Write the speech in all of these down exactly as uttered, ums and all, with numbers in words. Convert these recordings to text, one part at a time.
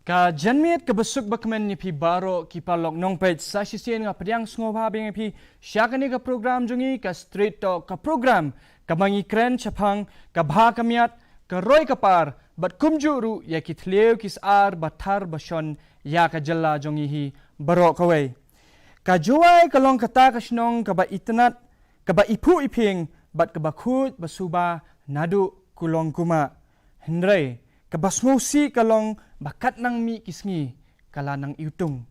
Ka janmiet kaba suk bakmen ïa phi baroh ki paralok nongpeit, sa shisien nga pdiang sngewbha biang ïa phi sha kane ka program jong ngi, ka Straight Talk, ka program kaba ngi kren shaphang ka bha ka miat, ka roi ka par, bad kumjuh ruh ïa ki thliew ki sar ba thar ba shon ïa ka jylla jong ngi hi baroh kawei. Ka Jowai ka long kata ka shnong kaba itynnad, kaba iphuh iphieng, bad kaba khuid ba suba naduh kulong kumah. Hynrei kaba sngewsih ka long ba katba nang mih ki sngi ka la nang iwtung.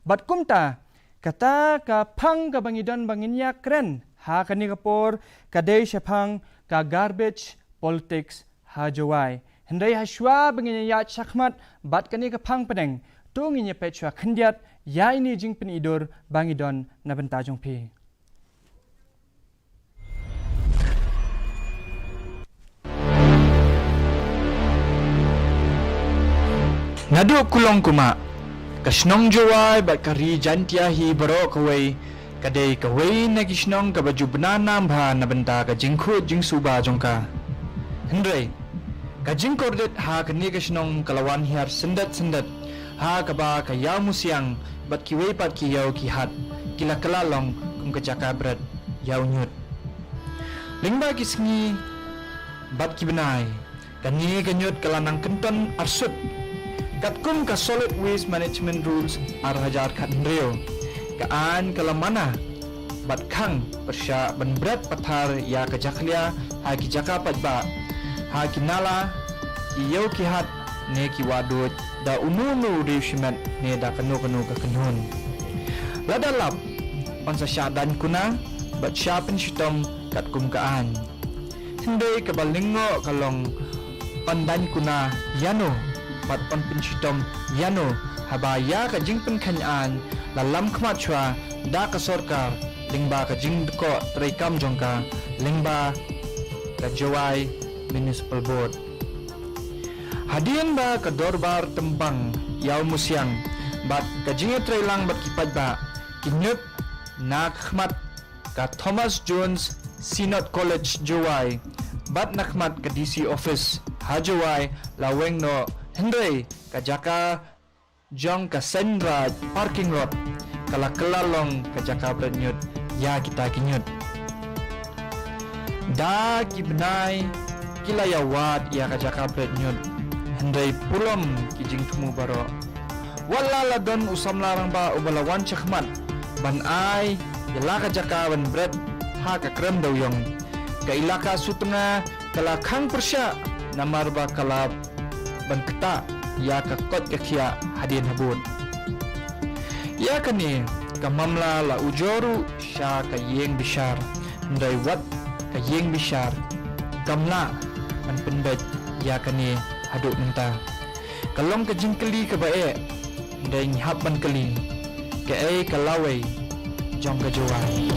Bad kumta, kata ka phang kaba ngi don ba ngin ïa kren ha kane ka por ka dei shaphang ka garbage politics ha Jowai. Hynrei ha shuwa ba ngin ïa shakhmat bad kane ka phang pdeng, to ngin ïa peit shuwa khyndiat ïa ine i jingpynidur ba ngi don na bynta jong phi. Naduh kulong kumah, ka shnong Jowai bad ka ri Jaintia hi baroh kawei, ka dei kawei na ki shnong kaba ju bna nam bha na bynta ka jingkhuid jingsuba jong ka. Hynrei ka jingkordit ha kane ka shnong ka la wan hiar syndet syndet, ha kaba ka Ïawmusiang bad kiwei pat ki ïew ki hat ki la kylla long kum ka jaka bret ïaw ñiut. Lyngba ki sngi bad ki bnai, kane ka ñiut ka la nang kynton arsut. Katkum ka Solid Waste Management Rules ar hajar khathynriew, ka aiñ ka la mana bad khang pyrshah ban bret pathar ïa ka jakhlia ha ki jaka paidbah, ha ki nala, ki ïew ki hat, ne ki wahduid da uno uno u riew shimet ne da kano kano ka kynhun. Lada lap, yn sa shah daiñ kuna bad shah pynshitom katkum ka aiñ. Hynrei kaba lyngngoh ka long, yn daiñ kuna ïano bad yn pynshitom ïano, haba ïa ka jingpynkheiñ aiñ la lam khmat shuwa da ka sorkar lyngba ka jingdkoh treikam jong ka lyngba ka Jowai Municipal Board. Hadien ba ka Dorbar Tympang Ïawmusiang bad ka jingïatreilang bad ki paidbah, ki ñiut na khmat ka Thomas Jones Synod College Jowai bad na khmat ka D C Office ha Jowai la weng noh, hynrei ka jaka jong ka Seiñ Raij Parking Lot ka la kylla long ka jaka bret ñiut ïa kita ki ñiut. Da ki bnai ki la ïawad ïa ka jaka bret ñiut, hynrei pulom ki jingthmu baroh. Wat la la don u samla rangbah uba la wan shakhmat ban ai ïa la ka jaka ban bret ha ka krem dewiong, ka ilaka Sutnga ka la khang pyrshah namar ba ka la ban ktah ïa ka koit ka khiah hadien habud. Ïa kane ka mamla la ujor ruh sha ka ïing bishar, hynrei wat ka ïing bishar kam lah ban pynbeit ïa kane haduh mynta. Ka long ka jingkylli kaba eh, hynrei ngi hap ban kylli, kaei ka lawei jong ka Jowai?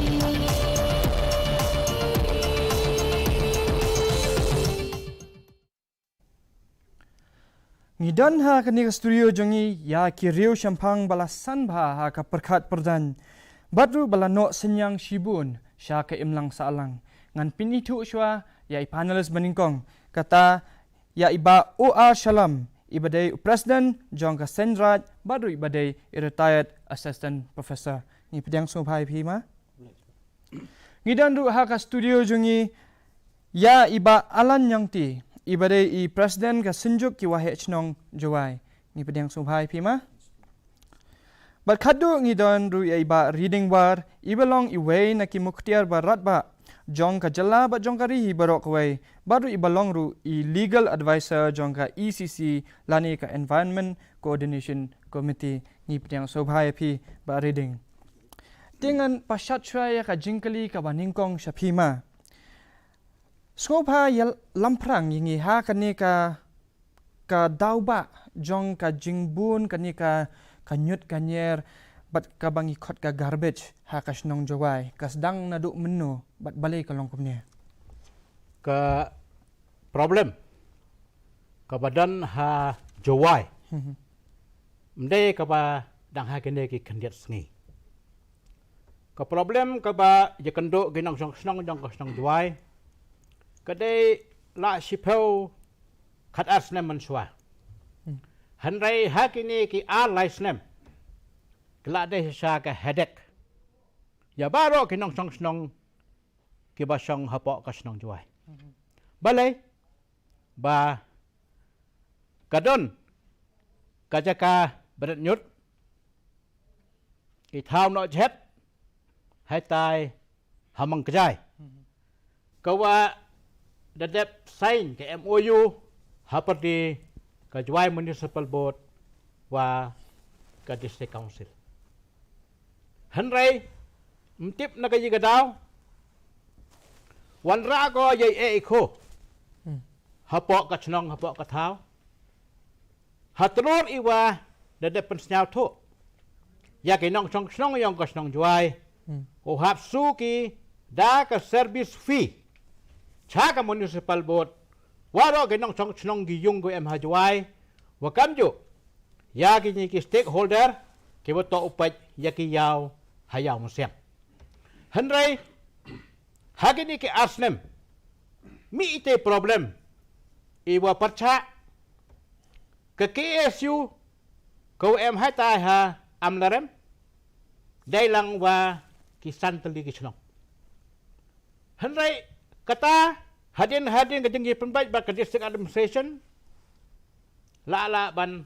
Ngi don ha kane ka studio jong ngi ïa ki riew shemphang ba la san bha ha ka pyrkhat pyrdaiñ, bad ruh ba la noh synñiang shibun sha ka imlang sahlang. Ngan pynithuh shuwa ïa i panelist ba nyngkong, kata ïa i Bah O R Shallam, iba dei u President jong ka Seiñ Raij bad ruh iba dei i Retired Assistant Professor. Ngi pdiang sngewbha ïa phi, ma. Ngi don ruh ha ka studio jong ngi ïa i Bah Alan Nangti, iba dei i President ka Synjuk ki Waheh Chnong Jowai. Ngi pdiang sngewbha ïa phi, ma. Bad khadduh ngi don ruh ïa i Bah Riding War, iba long iwei na ki muktiar ba radbah jong ka jylla bad jong ka ri hi baroh kawei, bad ruh iba long ruh i Legal Advisor jong ka E C C lane ka Environment Coordination Committee. Ngi pdiang sngewbha ïa phi, Bah Riding. Te ngan pynshad shuwa ïa ka jingkylli kaba nyngkong sha phi, ma. Sngewbha ïalam pyrshang ïa ngi ha kane ka, ka daw ba jong ka jingbun kane ka, ka ñiut ka ñier bad kaba ngi khot ka garbage ha ka shnong Jowai, ka sdang naduh mynno bad balei ka long kumne? Ka problem kaba don ha Jowai, hmm, ym dei kaba dang ha kine ki khyndiat sngi. Ka problem kaba ïakynduh ki nongshong shnong jong ka shnong Jowai ka dei la shiphew khatar snem mynshuwa. Hmm. Hynrei ha kine ki ar lai snem, ka la dei shisha ka headache ïa baroh ki nongshong shnong kiba shong hapoh ka shnong Jowai. Balei? Ba ka don ka jaka bret ñiut, ki thaw noh jhet, haitai ha Mawkjai, ka wa da dep sign ka M O U hapyrdi ka Jowai Municipal Board wa ka District Council. Hynrei ym tip na ka ïa ka daw, wanrah ko ïa i e i kho hapoh ka chnong, hapoh ka thaw, ha tlor i wa da dep pynsñiawthuh ïa ki nongshong shnong yong ka shnong Jowai, u hap su ki da ka service fee cha ka Municipal Board, waroh ki nongshong shnong ki yung ko em ha Jowai, wa kamjuh ïa kine ki stakeholder kiba toh u peit ïa ki ïaw ha Ïawmusiang. Hynrei ha kine ki ar snem, mih itei problem i wa pyrchah ka K S U, ka wa em haitai ha Amlarem, dei lang wa ki san tylli ki chnong. Hynrei kata, hadien hadien ka jingïapynbeit bad ka District Administration, la lah ban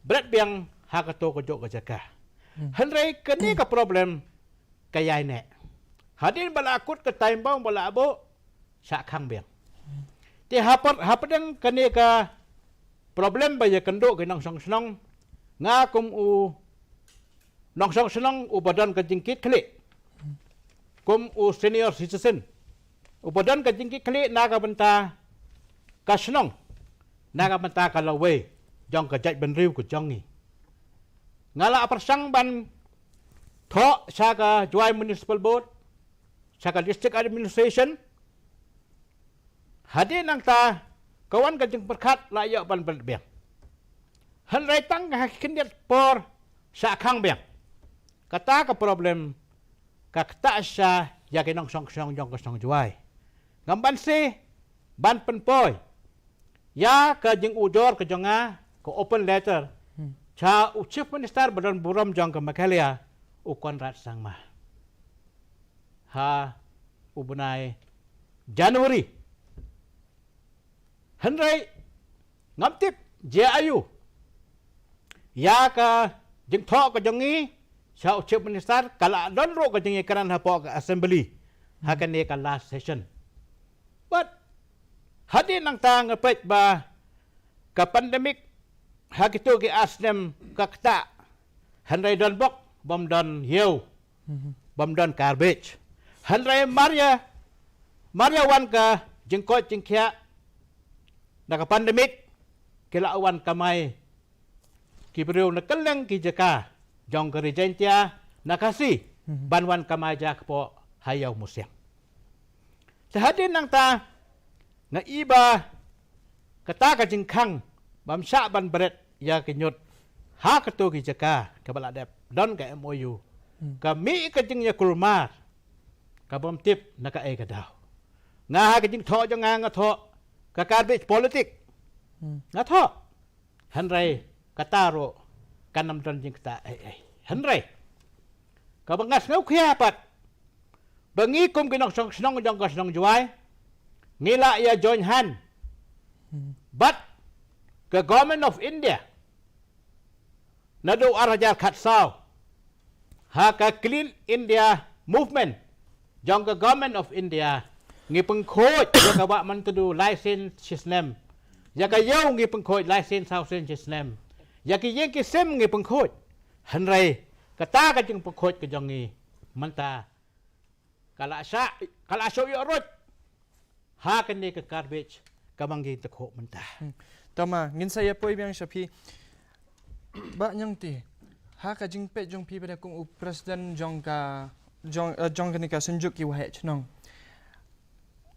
bret biang ha kato kajuh ka jaka. Hynrei kane ka problem ka ïai neh. Hadien ba la kut ka time bomb ba la buh, shah khang biang. Te hapdeng, hapdeng kane ka problem ba ïakynduh ki nongshong shnong, nga kum u nongshong shnong uba don ka jingkitkhlieh, kum u senior citizen uba don ka jingkitkhlieh na ka bynta ka shnong, na ka bynta ka lawei jong ka jaitbynriew ka jong ngi, nga la pyrshang ban thoh sha ka Jowai Municipal Board, sha ka District Administration, hadien nangta ka wan ka jingpyrkhat la ïoh ban bret biang. Hynrei tang ha ki khyndiat por shah khang biang. Kata ka problem ka ktah shisha ïa ki nongshong shnong jong ka shnong Jowai. Ngam banse ban pynpoi ïa ka jingujor ka jong nga, ka open letter, cha u Chief Minister ba don burom jong ka Meghalaya, u Conrad Sangma, ha u bnai January. Hynrei ngam tip jia aiu ïa ka jingthoh ka jong ngi sha u Chief Minister, ka la don ruh ka jingïakren hapoh ka Assembly ha kane ka last session. Bad hadien nangta nga peit ba ka pandemic ha kito ki ar snem ka ktah, hynrei don bok bym don ïew, bym don garbage. Hynrei mar ïa, mar ïa wan ka jingkoit jingkhiah na ka pandemic, ki la wan kamai ki briew na kylleng ki jaka jong ka Ri Jaintia, na Khasi, ban wan kamai ja kpoh ha Ïawmusiang. Te hadien nangta nga i ba kata ka jingkhang bym shah ban bret ïa ki ñiut ha kato ki jaka kaba la dep don ka M O U, ka mih ka jingïakulmar kabym tip na kaei ka daw. Nga ha ka jingthoh jong nga, nga thoh ka garbage politic. Nga thoh. Hynrei kata ruh kan ym don jingktah ei ei. Hynrei kaba nga sngewkhia pat, ba ngi kum ki nongshong shnong jong ka shnong Jowai, ngi la ïa join hand bad ka Government of India naduh ar hajar khatsaw ha ka Clean India Movement jong ka Government of India. Ngi pynkhuid ïa ka Bah Myntdu lai sien shi snem, ïa ka ïew ngi pynkhuid lai sien saw sien shi snem, ïa ki ïing ki sem ngi pynkhuid. Hynrei kata ka jingpynkhuid ka jong ngi mynta ka la shah, ka la shah ïoh ruh ha kane ka garbage kaba ngi tykhuh mynta. Tama, ngin sa ïa poi biang sha phi. Bah Ñiangti, ha ka jingpeit jong phi bad kum u president jong ka, jong, eh, jong kane ka Synjuk ki Waheh Chnong,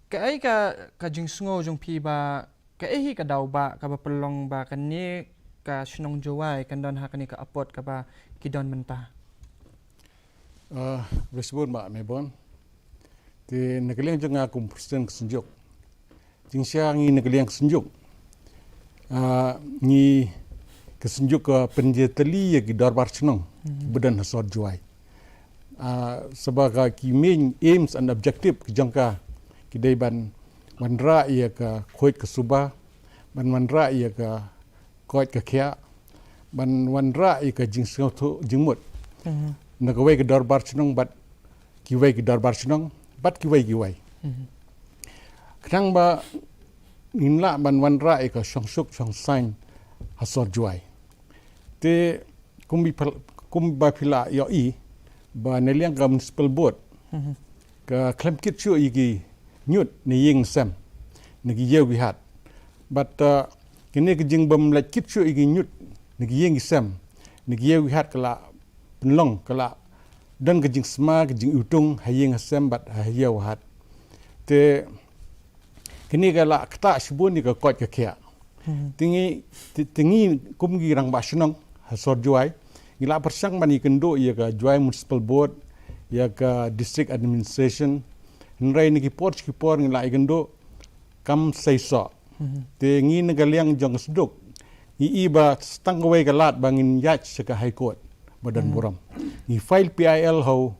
kaei ka, ka jingsngew jong phi ba kaei hi ka daw ba kaba pynlong ba kane ka shnong Jowai kan don ha kane ka apot kaba ki don mynta? Ah, brisbun ba me bon. Te na ka liang jong nga kum president ka Synjuk, jingshisha ngi na ka liang ka Synjuk, ah, ngi ka synjuk ka pynjia tylli ïa ki dorbar shnong ba don ha sor Jowai. Ah, saba ka ki main aims and objective ki jong ka ki dei ban wanrah ïa ka khuid ka suba, ban wanrah ïa ka koit ka khiah, ban wanrah ïa ka jingsngewthuh jingmut na kawei ka dorbar shnong bad kiwei ki dorbar shnong bad kiwei kiwei. Khnang ba ngin lah ban wanrah ïa ka shongsuk shongsaiñ ha sor Jowai. Te kumba phi la ïohi ba na liang ka municipal board ka khlem kit shuh ïa ki ñiut na ïing sem na ki ïew ki hat. Bad, uh, kine ki jingbym leit kit shuh ïa ki ñiut na ki ïing ki sem na ki ïew ki hat ka la pynlong ka la don ka jingsma ka jingiwtung ha ïing ha sem bad ha ïew ha hat. Te kine ka la ktah shibun ïa ka koit ka khiah. Te ngi, te, te ngi kum ki rangbah shnong ha sor Jowai ngi la pyrshang ban ïakynduh ïa ka Jowai Municipal Board, ïa ka District Administration. Hynrei na ki por sha ki por ngi la ïakynduh kam seisoh. Te ngi na ka liang jong ka sduk ngi i ba tang kawei ka lad ba ngin ïaid sha ka High Court ba don burom. Ngi file P I L hau,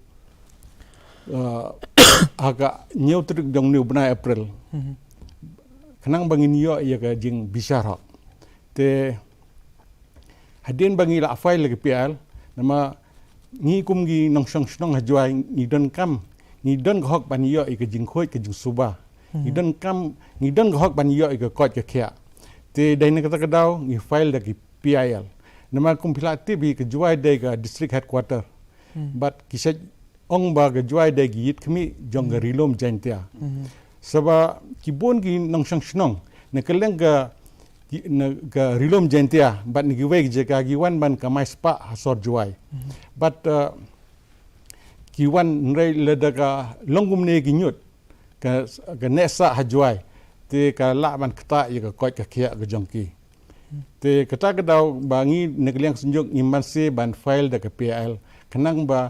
uh, ha ka hynñiew tarik jong une u bnai April. Khnang ba ngin ïoh ïa ka jingbishar hok. Te hadien ba ngi la file ïa ka P I L, namar ngi kum ki nongshong shnong ha Jowai ngi donkam, ngi don ka hok ban ïoh ïa ka jingkhuid ka jingsuba. Ngi donkam, ngi don ka hok ban ïoh ïa ka koit ka khiah. Te dei na kata ka daw ngi file da ki P I L. Namar kum phi la tip hi ka Jowai dei ka district headquarter. Bad ki shait ong ba ka Jowai dei ki ïit khmih jong ka Ri-lum Jaiñtia. Saba ki bun ki nongshong shnong na ka liang ka, ki, na ka Ri-lum Jaiñtia bad na kiwei ki jaka ki wan ban kamai spah ha sor Jowai. Bad, uh, ki wan hynrei lada ka long kumne ki ñiut ka, ka neh sah ha Jowai te ka lah ban ktah ïa ka koit ka khiah ka jong ki. Te kata ka daw ba ngi na ka liang synjuk ngi man se ban file da ka P I L khnang ba,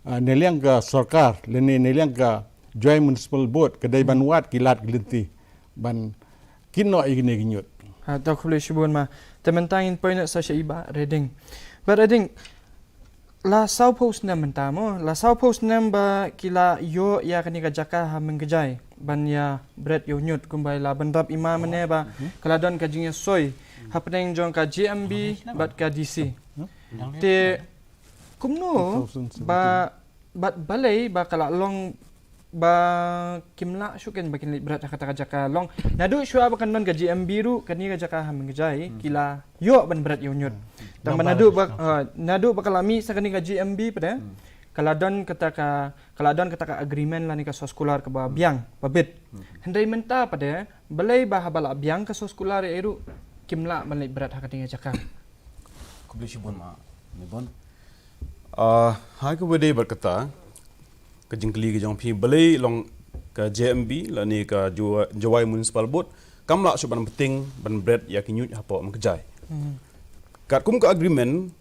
ah, na liang ka sorkar lane na liang ka Jowai Municipal Board ka dei ban wad ki lad ki lynti ban kit noh ïa kine ki ñiut. Ha, to khublei shibun ma. Te mynta ngin poi noh sa sha i Bah Reding. Bah Reding, la sawphew snem mynta mo, la sawphew snem ba ki la ïoh ïa kane ka jaka ha Mynkyjai ban ïa bret ïa u ñiut kumba i la bynrap i ma mynne ba ka la don ka jingïasoi hapdeng jong ka J M B bad ka D C. Te kumno ba, bad balei ba ka la long ba kim lah shuh kein ba kin leit bret ha kata ka jaka long. Naduh shuwa ba kan don ka J M B ruh kane ka jaka ha Mynkyjai ki la ïoh ban bret ïa u ñiut. Tang ba naduh ba, ha, naduh ba ka la mih sa kane ka J M B pat de ka la don kata ka, ka la don kata ka agreement lane ka soskular kaba biang ba bit. Hynrei mynta pat de balei ba haba la biang ka soskular ïa ruh kim lah ban leit bret ha kane ka jaka. Khublei shibun ma Mebon. Ah, ha kaba dei bad kata ka jingkylli ka jong phi balei long ka J M B lane ka Jowai, Jowai Municipal Board kam lah shuh ban bting ban bret ïa ki ñiut hapoh Mynkyjai. Katkum ka agreement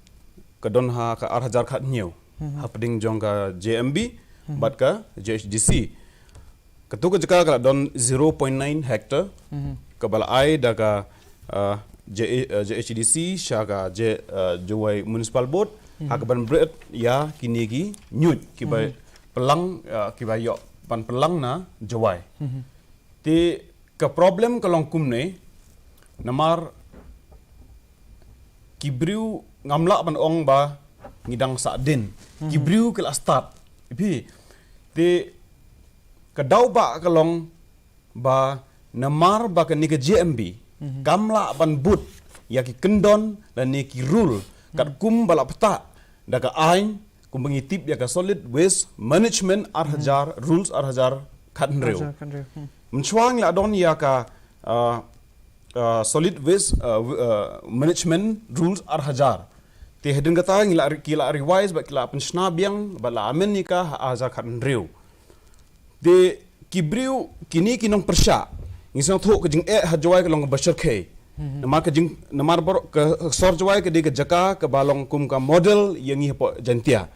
ka don ha ka ar hajar khathynñiew hapdeng jong ka J M B bad ka J H D C. Katu ka jaka ka la don zero point nine hectare kaba la ai da ka, uh, J, uh, J H D C sha ka J, uh, Jowai Municipal Board ha kaban bret ïa kine ki ñiut kiba pynlang, uh, kiba ïoh ban pynlang na Jowai. Te ka problem ka long kumne namar ki briew ngam lah ban ong ba ngi dang sah dien. Ki briew ki la start. Phi te ka daw ba ka long ba namar ba kane ka J M B kam lah ban bud ïa ki kyndon lane ki rule katkum ba la pynta da ka aiñ kumba ngi tip ïa ka Solid Waste Management ar hajar, rules ar hajar khathynriew. Mynshuwa ngi la don ïa ka, uh, uh, Solid Waste, uh, w-, uh, Management Rules ar hajar. Te hadien kata ngi la re-, ki la revise bad ki la pynshna biang bad la amend ïa ka ha ar hajar khathynriew. Te ki briew kine ki nongpyrshah ngi sngewthuh ka jingeh ha Jowai ka long kaba shyrkhei. Namar ka jing, namar baroh ka sor Jowai ka dei ka jaka kaba long kum ka model ïa ngi hapoh Jaintia.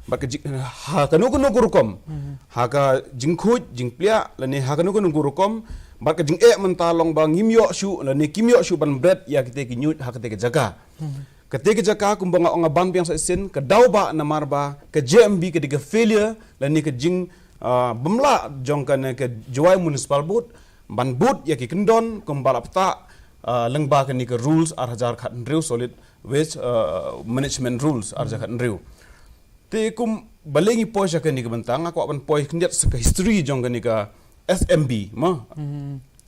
Bad ka jing, ha kano kano ka rukom, ha ka jingkhuid jingpliah lane ha kano kano ka rukom Bad ka jingeh mynta long ba ngim ïoh shuh lane kim ïoh shuh ban bret ïa kite ki ñiuj ha kite ki jaka. Kite ki jaka kumba nga ong ban biang sa shisien, ka daw ba namar ba ka J M B ka dei ka failure lane ka jing, ah, bym lah jong kane ka Jowai Municipal Board ban bud ïa ki kyndon kumba la pynbna, ah, lyngba kane ka rules ar hajar khathynriew, solid waste, ah, management rules ar hajar khathynriew. Te kum balei ngi poi sha kane ka bynta, nga kwah ban poi khyndiat sha ka history jong kane ka S M B, mo.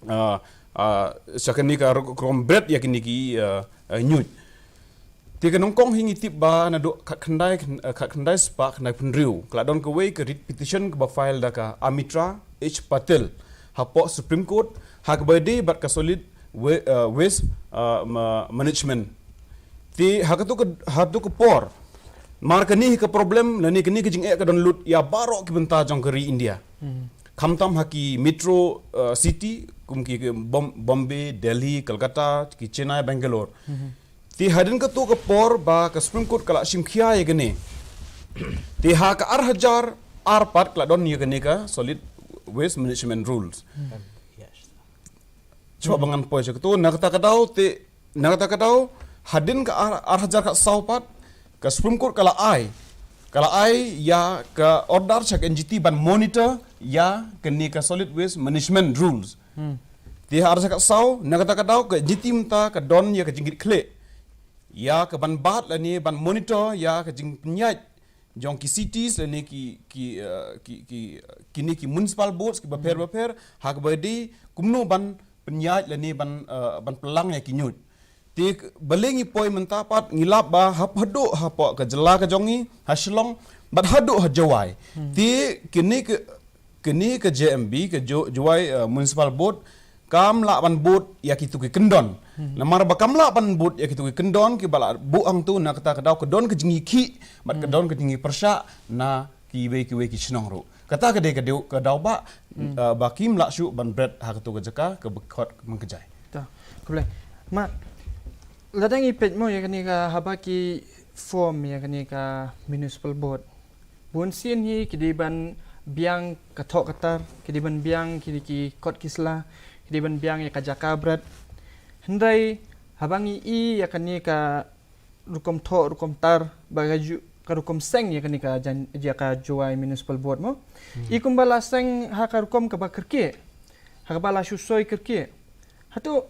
Ah, ah, sha kane ka ru-, rukom bret ïa kine ki, ah, ah, ñiuj. Te ka nyngkong hi ngi tip ba naduh khatkhyndai, ah, khatkhyndai spah khyndaiphew hynriew, ka la don kawei ka writ petition kaba file da ka Amitra H Patel hapoh Supreme Court ha kaba ïadei bad ka solid wa-, ah, waste, ah, ma-, management. Te ha katu ka, ha katu ka por, mar kane hi ka problem lane kane ka jingeh ka don lut ïa baroh ki bynta jong ka ri India. Khamtam ha ki metro, uh, city kum ki, ki Bom-, Bombay, Delhi, Kolkata, ki Chennai, Bangalore. Te hadien katu ka por ba ka Supreme Court ka la shim khia ïa kane. Te ha ka ar hajar ar pat ka la don ïa kane ka solid waste management rules. Chuba ba ngan poi sha katu, na kata ka daw te, na kata ka daw, hadien ka ar, ar hajar khatsaw pat, ka Supreme Court ka la ai, ka la ai ïa ka order sha ka N G T ban monitor ïa kane ka solid waste management rules. Te ha ar hajar khatsaw, na kata ka daw, ka N G T mynta ka don ïa ka jingkit khlieh ïa ka ban bat lane ban monitor ïa ka jingpynïaid jong ki cities lane ki, ki, uh, ki, ki, kine ki municipal boards kiba pher bapher, ha kaba ïadei kumno ban pynïaid lane ban, uh, ban pynlang ïa ki ñiuj. Te k-, balei ngi poi mynta pat, ngi lap ba hap haduh hapoh ka jylla ka jong ngi, ha Shillong, bad haduh ha Jowai. Te kine ki, kine ka J M B, ka Jo-, Jowai, uh, Municipal Board, kam lah ban bud ïa kitu ki kyndon. Namar ba kam lah ban bud ïa kitu ki kyndon, kiba la buh hangtu, na kata ka daw ka don ka jingïakhih bad ka don ka jingïapyrshah na kiwei kiwei ki shnong ruh. Kata ka dei ka dei ka daw ba, uh, ba kim lah shuh ban bret ha katu ka jaka kaba khot mynta ka jai. Ta, khublei. Ma, lada ngi peit mo ïa kane ka haba ki form ïa kane ka municipal board. Bun sien hi ki dei ban biang ka thoh ka tar, ki dei ban biang ki, ki kot ki sla, ki dei ban biang ïa ka jaka bret. Hynrei haba ngi i ïa kane ka rukom thoh, rukom tar, ba ka ju-, ka rukom seng ïa kane ka jan-, ïa ka Jowai Municipal Board mo. I kumba la seng ha ka rukom kaba kyrkieh, ha kaba la shu soi kyrkieh. Hato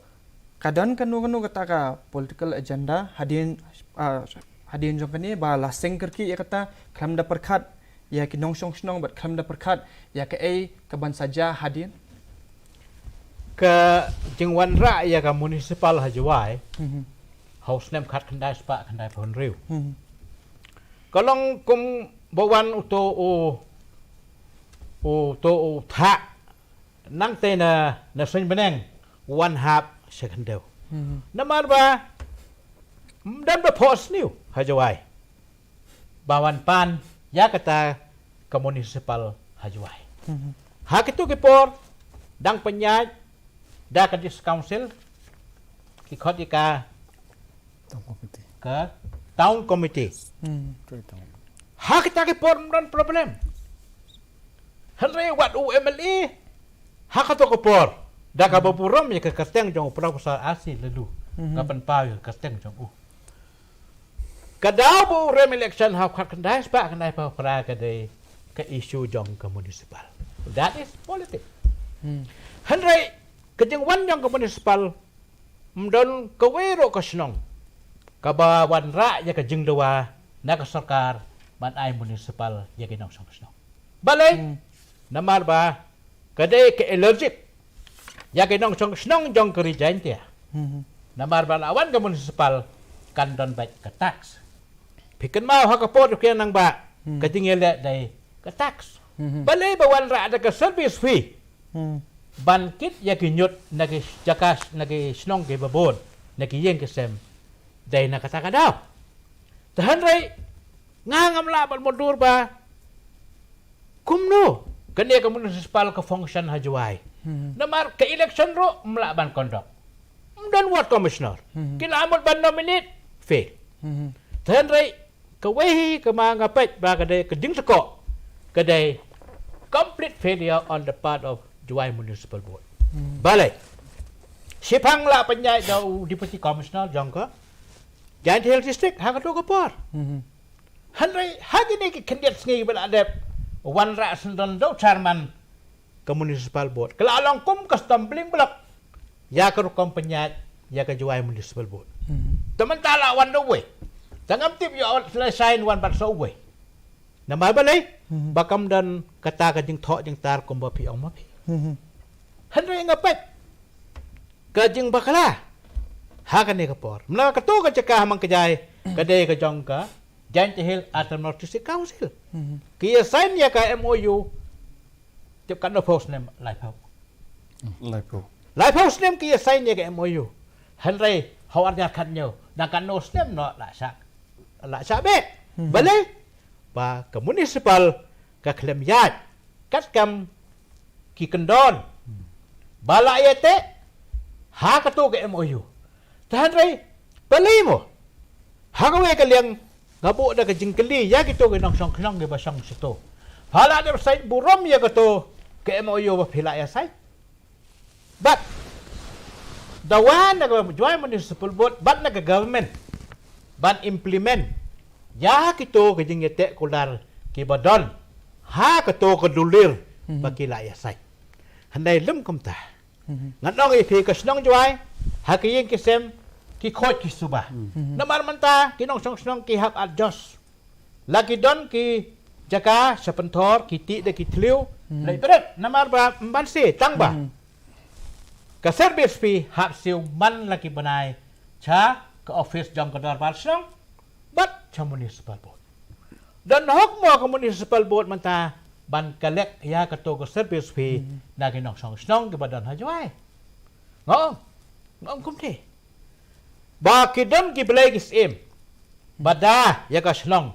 ka don kano kano kata ka political agenda hadien, ah, hadien jong kane ba la seng kyrkieh ïa kata, khlem da pyrkhat ïa ki nongshong shnong bad khlem da pyrkhat ïa kaei kaban sa jia hadien? Ka jingwanrah ïa ka municipal ha Jowai, ha u snem khatkhyndai spah khyndaiphew hynriew, ka long kum ba wan uto u, uto u thah nangta na, na suiñ bneng, wan hap sha khyndew. Namar ba ym don ba phohsniew ha Jowai ba wan pan ïa kata ka municipal ha Jowai. Ha kitu ki por dang pynïaid da ka District Council, ki khot ïa ka Town Committee. Ka Town Committee. Ha kita ki por ym don problem. Hynrei wat u M L A ha kato ka por, da kaba burom ïa ka kyrteng jong u Professor R C Laloo, ka pynpaw ïa ka kyrteng jong u. Ka daw ba u rem election ha u khatkhyndai spah khyndaiphew phra ka dei ka issue jong ka municipal. That is politics. Hynrei ka jingwan jong ka municipal, ym don kawei ruh ka shnong kaba wanrah ïa ka jingdawa na ka sorkar ban ai municipal ïa ki nongshong shnong. Balei? Namar ba ka dei ka allergic ïa ki nongshong shnong jong ka Ri Jaintia. Namar ba la wan ka municipal kan don beit ka tax. Phi kynmaw ha ka por jong ki nang ba ka jingïaleh dei ka tax. Balei ba wanrah da ka service fee ban kit ïa ki ñiut na ki jaka, na ki shnong kiba bun, na ki ïing ki sem, dei na kata ka daw. Te hynrei nga ngam lah ban mutdur ba kumno kane ka municipal ka function ha Jowai. Namar ka election ruh ym lah ban conduct. Ym don ward commissioner. Ki la mut ban nominate, fail. Te hynrei kawei hi kaba nga peit ba ka dei ka jingtyrkhong, ka dei complete failure on the part of Jowai Municipal Board. Balei? Shiphang la pynïaid da u Deputy Commissioner jong ka Jaintia Hills District ha kato ka por. Hynrei ha kine ki khyndiat sngi ba la dep, wanrah syndon da u chairman ka Municipal Board, ka la long kum ka stumbling block ïa ka rukom pynïaid ïa ka Jowai Municipal Board. Te mynta la wan da uwei, te ngam tip ïoh la sign wan bad sa uwei. Namar balei? Ba kam don kata ka jingthoh jingtar kumba phi ong ma phi. Hynrei nga peit ka jingbakla ha kane ka por, mynta kato ka jaka ha Mangkajai ka dei ka jong ka Jaintia Hills Autonomous District Council. Ki ïa sign ïa ka M O U, tip katno phew snem? Laiphew. Laiphew. Laiphew snem ki ïa sign ïa ka M O U. Hynrei ha u ar hajar khathynñiew dang katno snem noh la shah, la shah beh. Balei? Ba ka municipal ka khlem ïaid katkam ki kyndon ba la ïateh ha kato ka M O U. Te hynrei balei mo? Ha kawei ka liang nga buh da ka jingkylli ïa kito ki nongshong shnong kiba shong shato. Pha la dep sign burom ïa kato ka M O U ba phi la ïa sign? Bad dawa na ka Jowai Municipal Board bad na ka government ban implement ïa kito ki jingïateh kular kiba don ha kato ka dulir ba ki la ïa sign. Hynrei lym kumta. Ngan ong ïa phi, ka shnong Jowai ha ki ïing ki sem ki khuid ki suba. Namar mynta ki nongshong shnong ki hap adjust. La ki don ki jaka sha pynthor, ki tih da ki thliew. Leit bret namar ba ym ban siew tang ba ka service fee hap siew man la ki bnai sha ka office jong ka dorbar shnong bad sha Municipal Board. Don hok mo ka Municipal Board mynta ban collect ïa kato ka service fee na ki nongshong shnong kiba don ha Jowai? Nga ong, nga ong kumne. Ba ki don ki blei ki syiem ba da ïa ka shnong.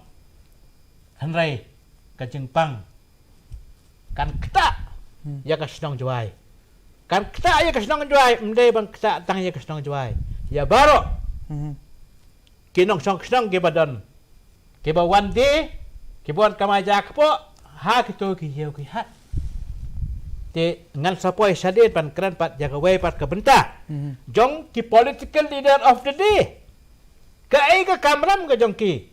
Hynrei ka jingpang kan ktah ïa ka shnong Jowai. Kan ktah ïa ka shnong Jowai, ym dei ban ktah tang ïa ka shnong Jowai, ïa baroh ki nongshong shnong kiba don, kiba wan die, kiba wan kamai ja kpoh ha kito ki ïew ki hat. Te ngan sa poi shadien ban kren pat ïa kawei pat ka bynta jong ki political leader of the day. Kaei ka kamram ka jong ki?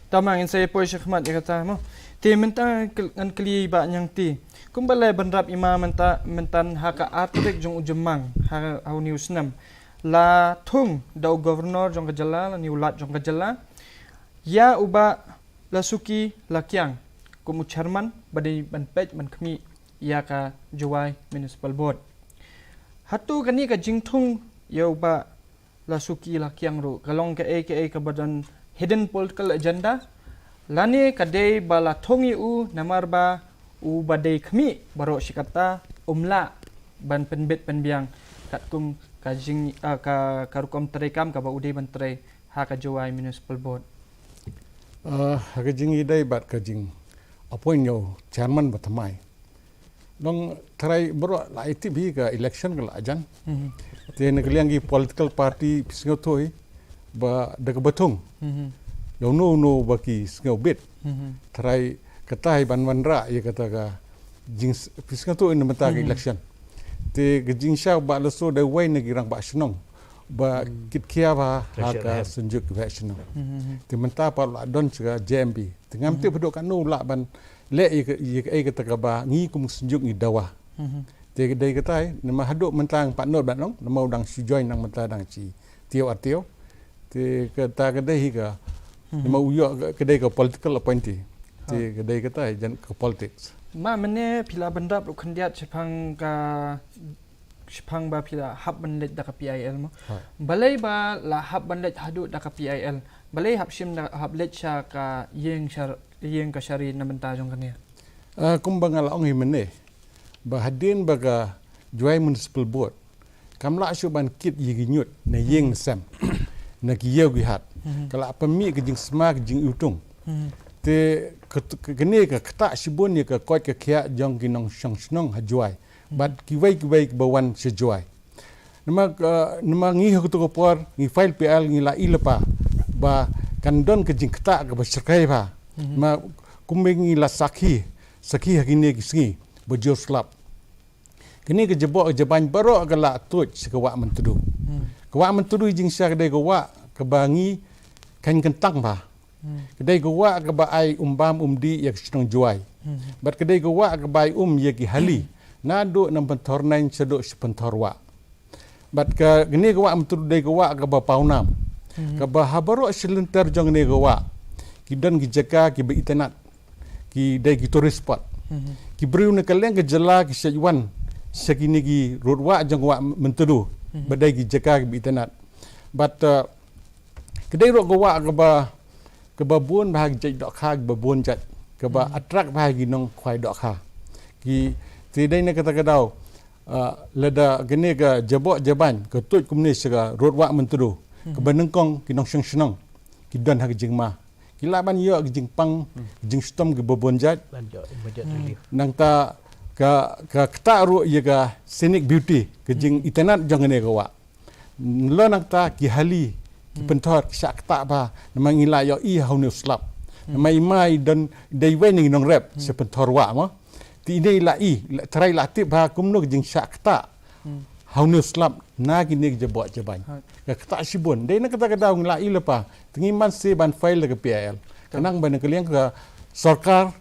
Tama ngin sa ïa poi shakhmat ïa kata mo. Te mynta ngan kylli ba ñiangti, kumba leh ban rap ima mynta mynta ha ka artik jong u jemang ha u niu snem la thung da u governor jong ka jylla lane u lat jong ka jylla ïa u Bah Lasuki Lakiang kum u chairman ba dei ban peit ban khmih ïa ka Jowai Municipal Board. Hato kane ka jingthung ïa u Bah Lasuki Lakiang ruh ka long kaei kaei kaba don hidden political agenda lane ka dei ba la thung ïa u namar ba u ba dei khmih baroh shi katta um lah ban pynbit pynbiang katkum ka jing ka ka rukom treikam kaba u dei ban trei ha ka Jowai Municipal Board. Ha ka jingïadei bad ka jing appoint ïa u chairman ba thymmai. Nong trai baroh la ïa tip hi ka election ka la jan. Te na ka liang ki political party phi sngewthuh hi ba da kaba thung ïa uno uno ba ki sngewbit. Trai kata hi ban wanrah ïa kata ka jing phi sngewthuh hi na mynta ka election. Te ka jingshisha u Bah Lasso dei uwei na ki rangbah shnong ba kitkhia bha ha ka synjuk ki bheh shnong. Te mynta pat la don sha ka J M B. Te ngam tip haduh katno u lah ban leh ïa kaei kata kaba ngi kum ka synjuk ngi dawa. Te ka dei kata hi namar haduh mynta ngam pat nud ban ong namar u dang shu join nang mynta dang shi taïew ar taïew. Te kata ka dei hi ka namar u ïoh ka dei ka political appointee. Te ka dei kata hi jan ka politics. Ma mynne phi la ban rap ruh khyndiat shaphang ka shaphang ba phi la hap ban leit da ka P I L mo. Balei ba la hap ban leit haduh da ka P I L? Balei hap shim da hap leit sha ka ïing shar ïing ka shari na bynta jong kane? Kumba nga la ong hi mynne ba hadien ba ka Jowai Municipal Board kam lah shuh ban kit ïa ki ñiut na ïing na sem na ki ïew ki hat. Ka la pynmih ka jingsma ka jingiwtung. Te kane ka ktah shibun ïa ka koit ka khiah jong ki nongshong shnong ha Jowai bad kiwei kiwei kiba wan sha Jowai. Namar namar ngi ha kato ka por ngi file P I L ngi la i lypa ba kan don ka jingktah kaba shyrkhei bha. Namar kumba ngi la sakhi sakhi ha kine ki sngi ba jur slap. Kane ka jaboh jabain baroh ka la tuid sha ka wah Myntdu. Ka wah Myntdu jingshai ka dei ka wah kaba ngi khein kyntang bha. Ka dei ka wah kaba ai um bam um dih ïa ka shnong Jowai. Bad ka dei ka wah kaba ai um ïa ki hali. Naduh na Pynthorneiñ shaduh sha Pynthorwah. Bad ka kane ka wah Myntdu dei ka wah kaba pawnam. Kaba ha baroh shi lynter jong kane ka wah ki don ki jaka kiba itynnad, ki dei ki tourist spot. Ki briew na kylleng ka jylla ki shait wan sha kine ki rud wah jong ka wah Myntdu. Ba dei ki jaka kiba itynnad. Bad, uh, ka dei ruh ka wah kaba, kaba bun bha ki jait dohkha, kaba bun jait, kaba attract bha ki nongkhwai dohkha. Ki, te dei na kata ka daw, uh, lada kane ka jaboh jabain ka tuid kumne sha ka rud wah Myntdu, kaba nyngkong ki nongshong shnong ki don ha ka jingma, ki lah ban ïoh ka jingpang, ka jingshitom kiba bun jait. Nangta ka, ka ktah ruh ïa ka scenic beauty, ka jingitynnad jong kane ka wah. Nalor nangta ki hali, ki pynthor ki shah ktah bha, namar ngi la ïohi ha une u slap. Namar i mai don dei wei na ki nongrep sha Pynthorwah mo. Te ine i la i, i la, trai i la tip bha kumno ka jingshah ktah ha une u slap na kine ki jaboh jabain. Ka ktah shibun. Dei na kata ka daw ngi la i lypa. Te ngi man se ban file da ka P I L. Ka nang ba na ka liang ka sorkar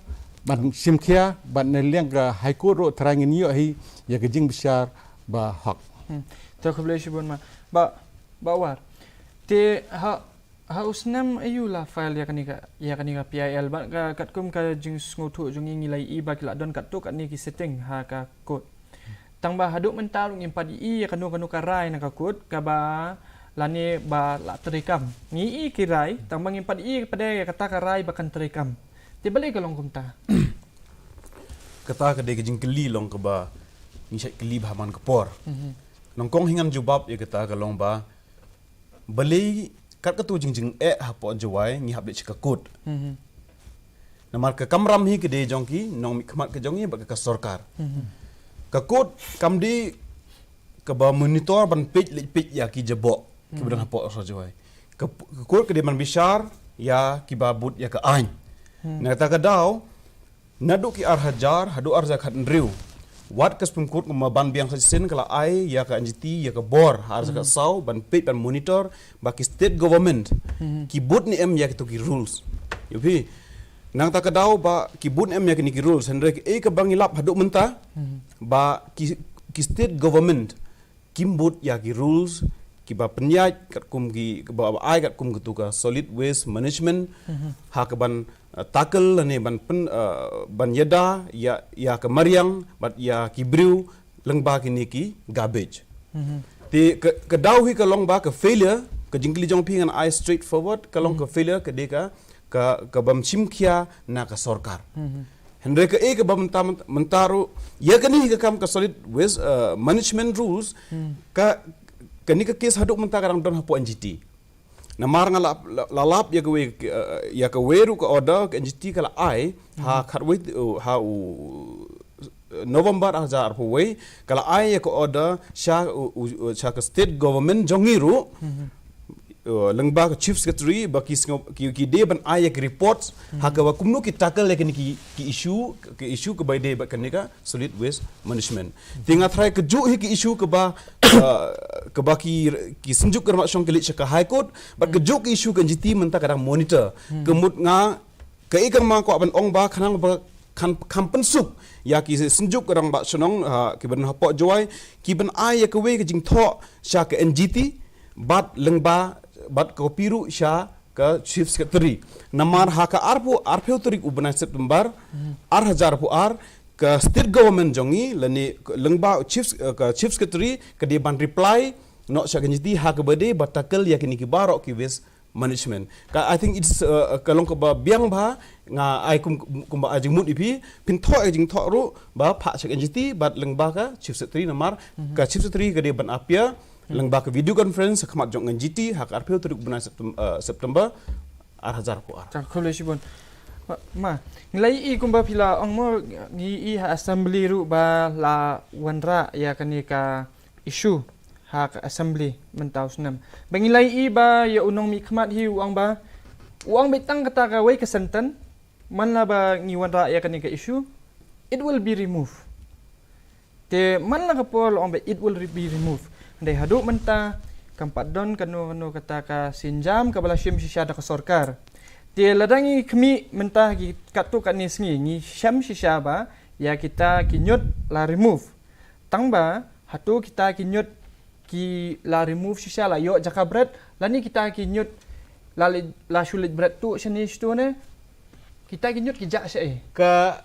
ban shim khia, ban na liang ka High Court ruh trai ngin ïoh hi ïa ka jingbishar ba hok. Hmm. Te khublei shibun ma. Bah, Bah War. Te ha, ha u snem aïu la file ïa kane ka, ïa kane ka P I L, bad ka, katkum ka jingsngewthuh jong ngi, ngi la i ba ki la don katto katne ki sitting ha ka court. Tang ba haduh mynta ruh ngim pat i ïa kano kano ka rai na ka court kaba lane ba la treikam. Ngi i ki rai, tang ba ngim pat i pat ïa kata ka rai ba kan treikam. Te balei ka long kumta? Kata ka dei ka jingkylli long kaba ngi shait kylli bha man ka por. Nyngkong hi ngan jubab ïa kata ka long ba balei kat katu jingjingeh hapoh Jowai ngi hap leit sha ka court. Namar ka kamram hi ka dei jong ki nongmihkhmat ka jong ngi bad ka, ka sorkar. Ka court kam dei kaba monitor ban peit leit peit ïa ki jaboh kiba don hapoh sor Jowai. Ka, ka court ka dei ban bishar ïa kiba bud ïa ka aiñ. Na kata ka daw, naduh ki ar hajar haduh ar hajar khathynriew, wat ka Supreme Court kumba ban biang sa shisien ka la ai ïa ka N G T ïa ka bor ha ar hajar khatsaw ban peit ban monitor ba ki state government ki bud ne em ïa kito ki rules. Ïa phi, nangta ka daw ba ki bud ne em ïa kine ki rules, hynrei kaei kaba ngi lap haduh mynta ba ki, ki state government kim bud ïa ki rules kiba pynïaid katkum ki, kiba ai katkum katu ka solid waste management, ha kaban, eh, tackle lane ban pyn, eh, ban ïada ïa, ïa ka mariang bad ïa ki briew lyngba kine ki garbage. Te ka, ka daw hi ka long ba ka failure, ka jingkylli jong phi ngan ai straightforward, ka long ka failure ka dei ka, ka, ka bym shim khia na ka sorkar. Hynrei kaei kaba mynta, mynta, mynta ruh ïa kane hi ka kam ka solid waste, eh, management rules, ka, kane ka case haduh mynta ka dang don hapoh N G T. Namar nga la, la, la lap ïa kawei, eh, ïa kawei ruh ka order ka N G T ka la ai ha khatwei, eh, ha u, eh, November ar hajar arphew wei, ka la ai ïa ka order sha u, u, sha ka state government jong ngi ruh, eh, lyngba ka chief secretary ba ki sngew, ki, ki dei ban ai ïa ki reports ha kaba kumno ki tackle ïa kine ki, ki issue, ki issue kaba dei bad kane ka solid waste management. Te nga tharai kajuh hi ki issue kaba, eh, kaba ki, ki synjuk ka rangbah shnong ki leit sha ka High Court, bad kajuh ki issue ka N G T mynta ka dang monitor. Ka mut nga, kaei kaba nga kwah ban ong ba khnang ba kan kham pynsuk ïa ki synjuk ka rangbah shnong, ha, kiba don hapoh Jowai, ki ban ai ïa kawei ka jingthoh sha ka N G T bad lyngba, bad copy ruh sha ka chief secretary. Namar ha ka arphew, arphew tarik u bnai September, ar hajar arphew ar, ka state government jong ngi lane lyngba chief, eh, ka chief secretary ka dei ban reply noh sha ka N G T ha kaba dei ba tackle ïa kine ki baroh ki waste management. Ka, I think it's, uh, ka long kaba biang bha, nga ai kum, kumba ai jingmut ïa phi, phin thoh ïa ka jingthoh ruh ba phah sha ka N G T bad lyngba ka chief secretary, namar ka chief secretary ka dei ban appear lyngba ka video conference ha khmat jong N G T ha ka arphew tarik u bnai Septem-, uh, September ar hajar arphew ar. Ka khublei shibun. Ma, ma, ngi la ïohi kumba phi la ong mo, ngi ïohi ha assembly ruh ba la wanrah ïa kane ka issue ha ka assembly mynta u snem. Ba ngi la ïohi ba ïa u nongmihkhmat hi u ong ba, u ong beit tang kata kawei ka sentence, man la ba ngi wanrah ïa kane ka issue, it will be removed. Te man la ka por la ong ba it will re- be removed. Hynrei haduh mynta kam pat don kano kano kata ka sienjam kaba la shim shisha da ka sorkar. Te lada ngi khmih mynta ki katto katne sngi ngi shem shisha ba ïa kita ki ñiut la remove. Tang ba hato kita ki ñiut ki la remove shisha, la ïoh jaka bret, lane kita ki ñiut la leit, la shu leit bret tuh shane shatu ne? Kita ki ñiut ki jah shaei? Ka,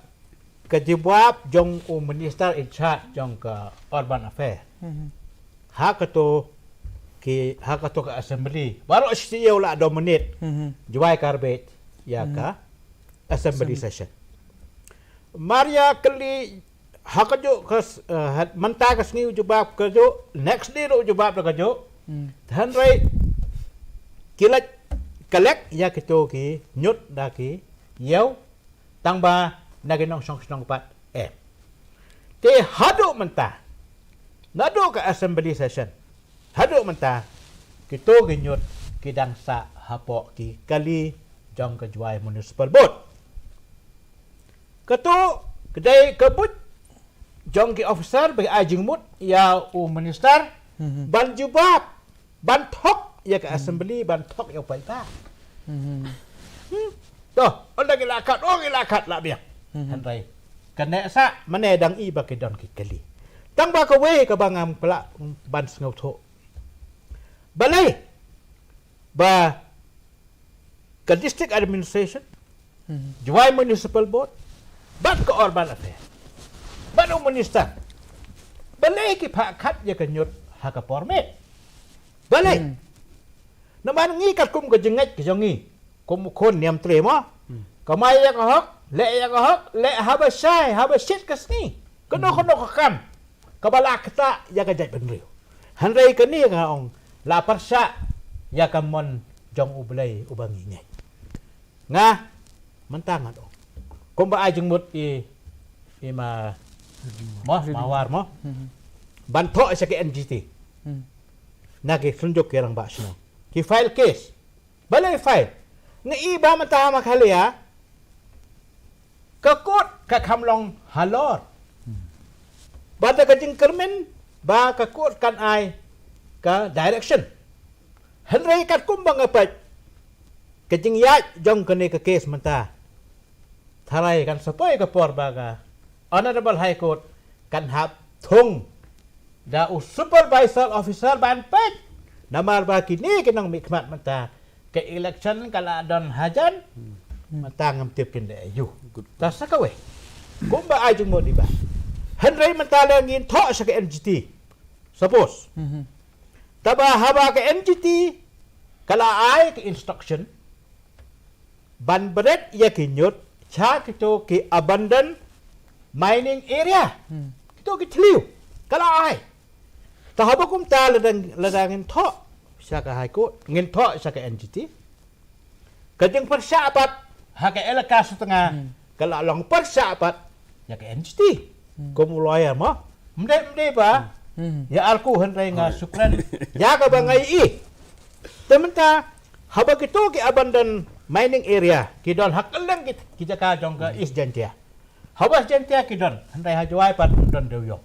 ka jubab jong u minister in charge jong ka urban affair. Mhm. Ha kato ki, ha kato ka assembly, baroh shi taïew la dominate. Mhm. Jwai garbage ïa ka assembly session. Mar ïa kylli ha kajuh ka s- eh, ha- mynta ka sngi u jubab kajuh, next day ruh u jubab da kajuh. Hmm. Hynrei ki la collect ïa kito ki ñiut da ki ïew, tang ba na ki nongshong shnong pat em. Te haduh mynta, naduh ka assembly session haduh mynta, kito ki ñiut ki dang sah hapoh ki kali jong ka Jwai Municipal Board. Kato ka dei ka buit jong ki officer ba ki ai jingmut ïa u minister, mhm, ban jubab, ban thok ïa ka, mhm, assembly, ban thok ïa u paidbah. Mhm. Hmm. To, ynda ki la kat, oh ki la kat la biang. Mhm. Hynrei kane sa mane dang i ba ki don ki kali. Tang ba kawei kaba ngam pla ban sngewthuh. Balei ba ka district administration, hmm, Jwai Municipal Board, bad ka urban affair, bad u minister, balei ki phah kat ïa ka ñiut ha ka por miet? Balei? Hmm. Namar ngi katkum ka jingngeit ka jong ngi kum u khun niam tre mo. Hmm. Kamai ïa ka hok, leh ïa ka hok, leh haba shai, haba shit ka sngi. Kano, hmm, kano ka kam kaba la ktah ïa ka jaitbynriew. Hynrei kane nga ong la pyrshah ïa ka mon jong U Blei uba ngi ngeit. Nga mynta ngan ong kumba ai jingmut i, i ma, mo, Mawar mo, hmm, ban thoh sha ka N G T, hmm, na ki synjuk ki rangbah shnong, ki file case. Balei file? Nga i ba mynta ha Meghalaya ka court ka kham long halor. Ba da ka jingkyrmen ba ka court kan ai ka direction. Hynrei katkum ba nga peit ka jingïaid jong kane ka case mynta, tharai kan sa poi ka por ba ka Honorable High Court kan hap thung da u supervisor officer ban peit. Namar ba kine ki nongmihkhmat mynta ka election ka la don hajan. Hmm. Mynta ngam tip kin da aïu. Good. Ta sa kawei. Kumba ai jingmut i ba. Hynrei mynta la ngin thoh sha ka N G T. Suppose. Mhm. Taba haba ka N G T ka la ai ka instruction ban bret ïa ki ñiut sha kito ki abandoned mining area. Hmm. Kito ki thliew ka la ai. Ta haba kumta lada, lada ngin thoh sha ka High Court, ngin thoh sha ka N G T. Ka jingpyrshah pat ha ka elaka Sutnga, hmm, ka la long pyrshah pat ïa ka N G T. Hmm. Kum u lawyer mo, mdei, mdei ba, hmm, ïa arku, hynrei nga sukren ïa kaba nga i. Te mynta haba kito ki abandoned mining area ki don ha kylleng ki, ki jaka jong ka East Jaintia. Ha West Jaintia ki don, hynrei ha Jowai pat don dewïong.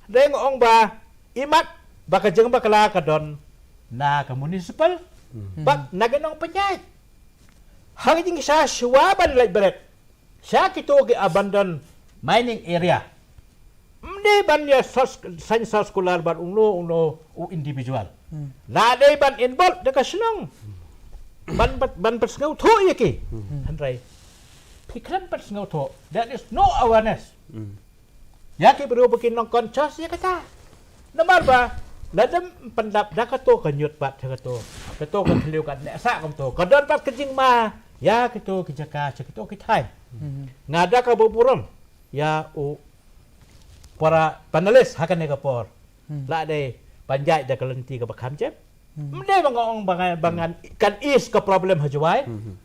Hynrei nga ong ba imat ba ka jingbakla ka don na ka municipal, hmm, bad na ka nongpynïaid. Ha ka jingshisha shuwa ban leit bret sha kito ki abandoned mining area, mdei ban ïa sas-, sign circular bad uno uno u individual. Hmm. La dei ban involve da ka shnong ban, ban, ban pynsngewthuh ïa ki. Hmm. Hynrei phi khlem pynsngewthuh, there is no awareness. Hmm. Ïa ki briew ba ki nongconscious ïa kata. Namar ba lada ym pyndap da kato ka ñiut pat sha kato, kato ka thliew ka neh sah kumto, ka don pat ka jingma ïa kito ki jaka sha kito ki thaiñ. Hmm. Nga da kaba burom ïa u para panelist ha kane ka por. Hmm. La dei ban ïaid da ka lynti kaba kham jem. Hmm. Mdei ba nga ong ba nga, ba ngan kan ease ka problem ha Jowai. Hmm.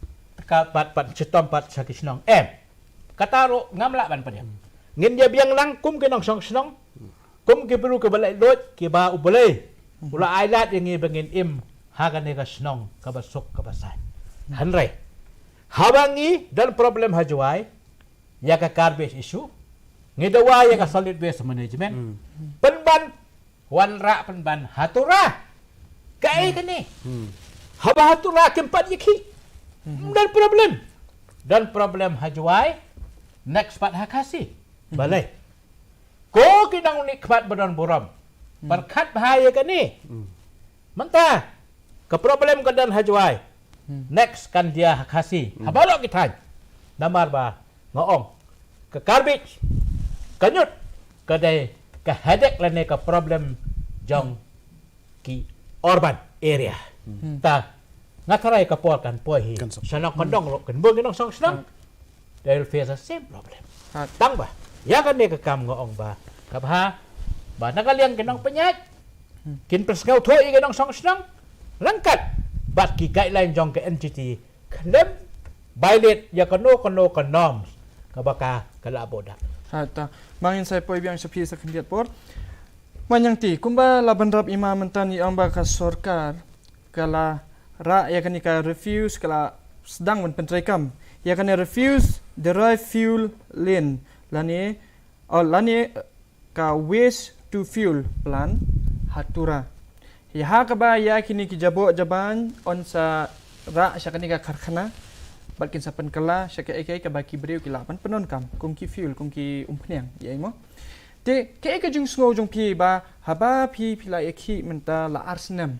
Ka pat, pat shitom pat sha ki shnong. Em. Kata ruh ngam lah ban pdiang. Hmm. Ngin ïa biang lang kum ki nongshong shnong, kum ki briew kiba laitluid, kiba U Blei u la ailad ïa ngi ba ngin im ha kane ka shnong kaba suk kaba saiñ. Hmm. Hynrei haba ngi don problem ha Jowai ïa ka garbage issue, Ngi dawa ïa ka solid waste management. Pynban, wanrah pynban ha Tura. Kaei kane? Haba ha Tura kim pat ïakhih, don problem. Don problem ha Jwai, next pat ha Khasi. Balei? Ko ki nongmihkhmat ba don burom, pyrkhat bha ïa kane. Mynta ka problem ka don ha Jwai, next kan jia ha Khasi, ha baroh ki thaiñ. Namar ba nga ong, ka garbage, ka ñiut, ka dei ka headache lane ka problem jong ki urban area. Ta nga tharai ka por kan poi hi. Kan sop. Sha Nongkyndong ruh, kan bun ki nongshongshnong, they will face the same problem. Tang ba ïa kane ka kam nga ong ba ka bha ba na ka liang ki nongpynïaid kin pynsngewthuh ïa ki nongshongshnong ryngkat bad ki guideline jong ka N G T, khlem violate ïa kano kano ka norms kaba ka ka la buh da. Hata, ma ngin sa poi biang sha phi sa khyndiat por. Manyang ti, kumba la bynrap i ma mynta, ngi ong ba ka sorkar ka la rah ïa kane ka refuse, ka la sdang ban pyntreikam ïa kane refuse derived fuel lane, lane, oh, lane ka waste to fuel plant ha Tura. Ïa ha kaba ïa kine ki jaboh jaban yn sa rah sha kane ka karkhana bad kin sa pynkylla sha kaei kaei kaba ki briew ki lah ban pyndonkam kum ki fuel, kum ki umphniang, ïa i mo. Te kaei ka jingsngew jong phi ba haba phi, phi la ïakhih mynta la ar snem,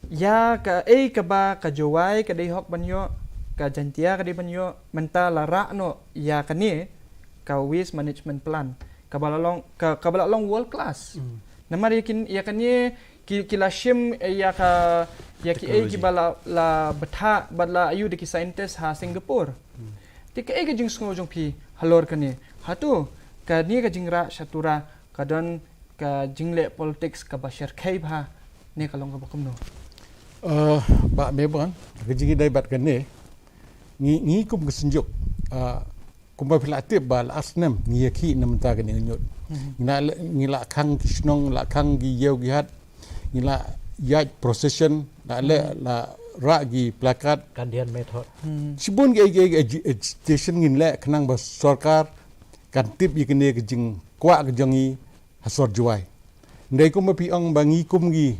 ïa kaei kaba ka Jowai ka dei hok ban ïoh, ka Jaintia ka dei ban ïoh, mynta la rah noh ïa kane ka waste management plant kaba la long, ka, kaba la long world class. Namar ïa kin, ïa kane ki, ki la shim, eh, ïa ka, ïa kiei kiba la, la bthah bad la ïoh da ki scientist ha Singapore. Te kaei ka jingsngew jong phi halor kane? Hato kane ka jingrah sha Tura ka don ka jingleh politics kaba shyrkhei bha ne ka long kaba kumno? Eh, Bah Mebon, ka jingïadei bad kane, ngi, ngi kum ka Synjuk, eh, kumba phi la tip ba la ar snem ngi ïakhih na bynta kane ka ñiut. Ngi la, ngi la khang ki shnong, la khang ki ïew ki hat, ngi la ïaid procession, la leh, la rah ki placard. Kan dei method. Shibun ki, ki, ki agi-, agitation ngin leh khnang ba sorkar kan tip ïa kane ka jingkwah ka jong ngi ha sor Jowai. Hynrei kumba phi ong ba ngi kum ki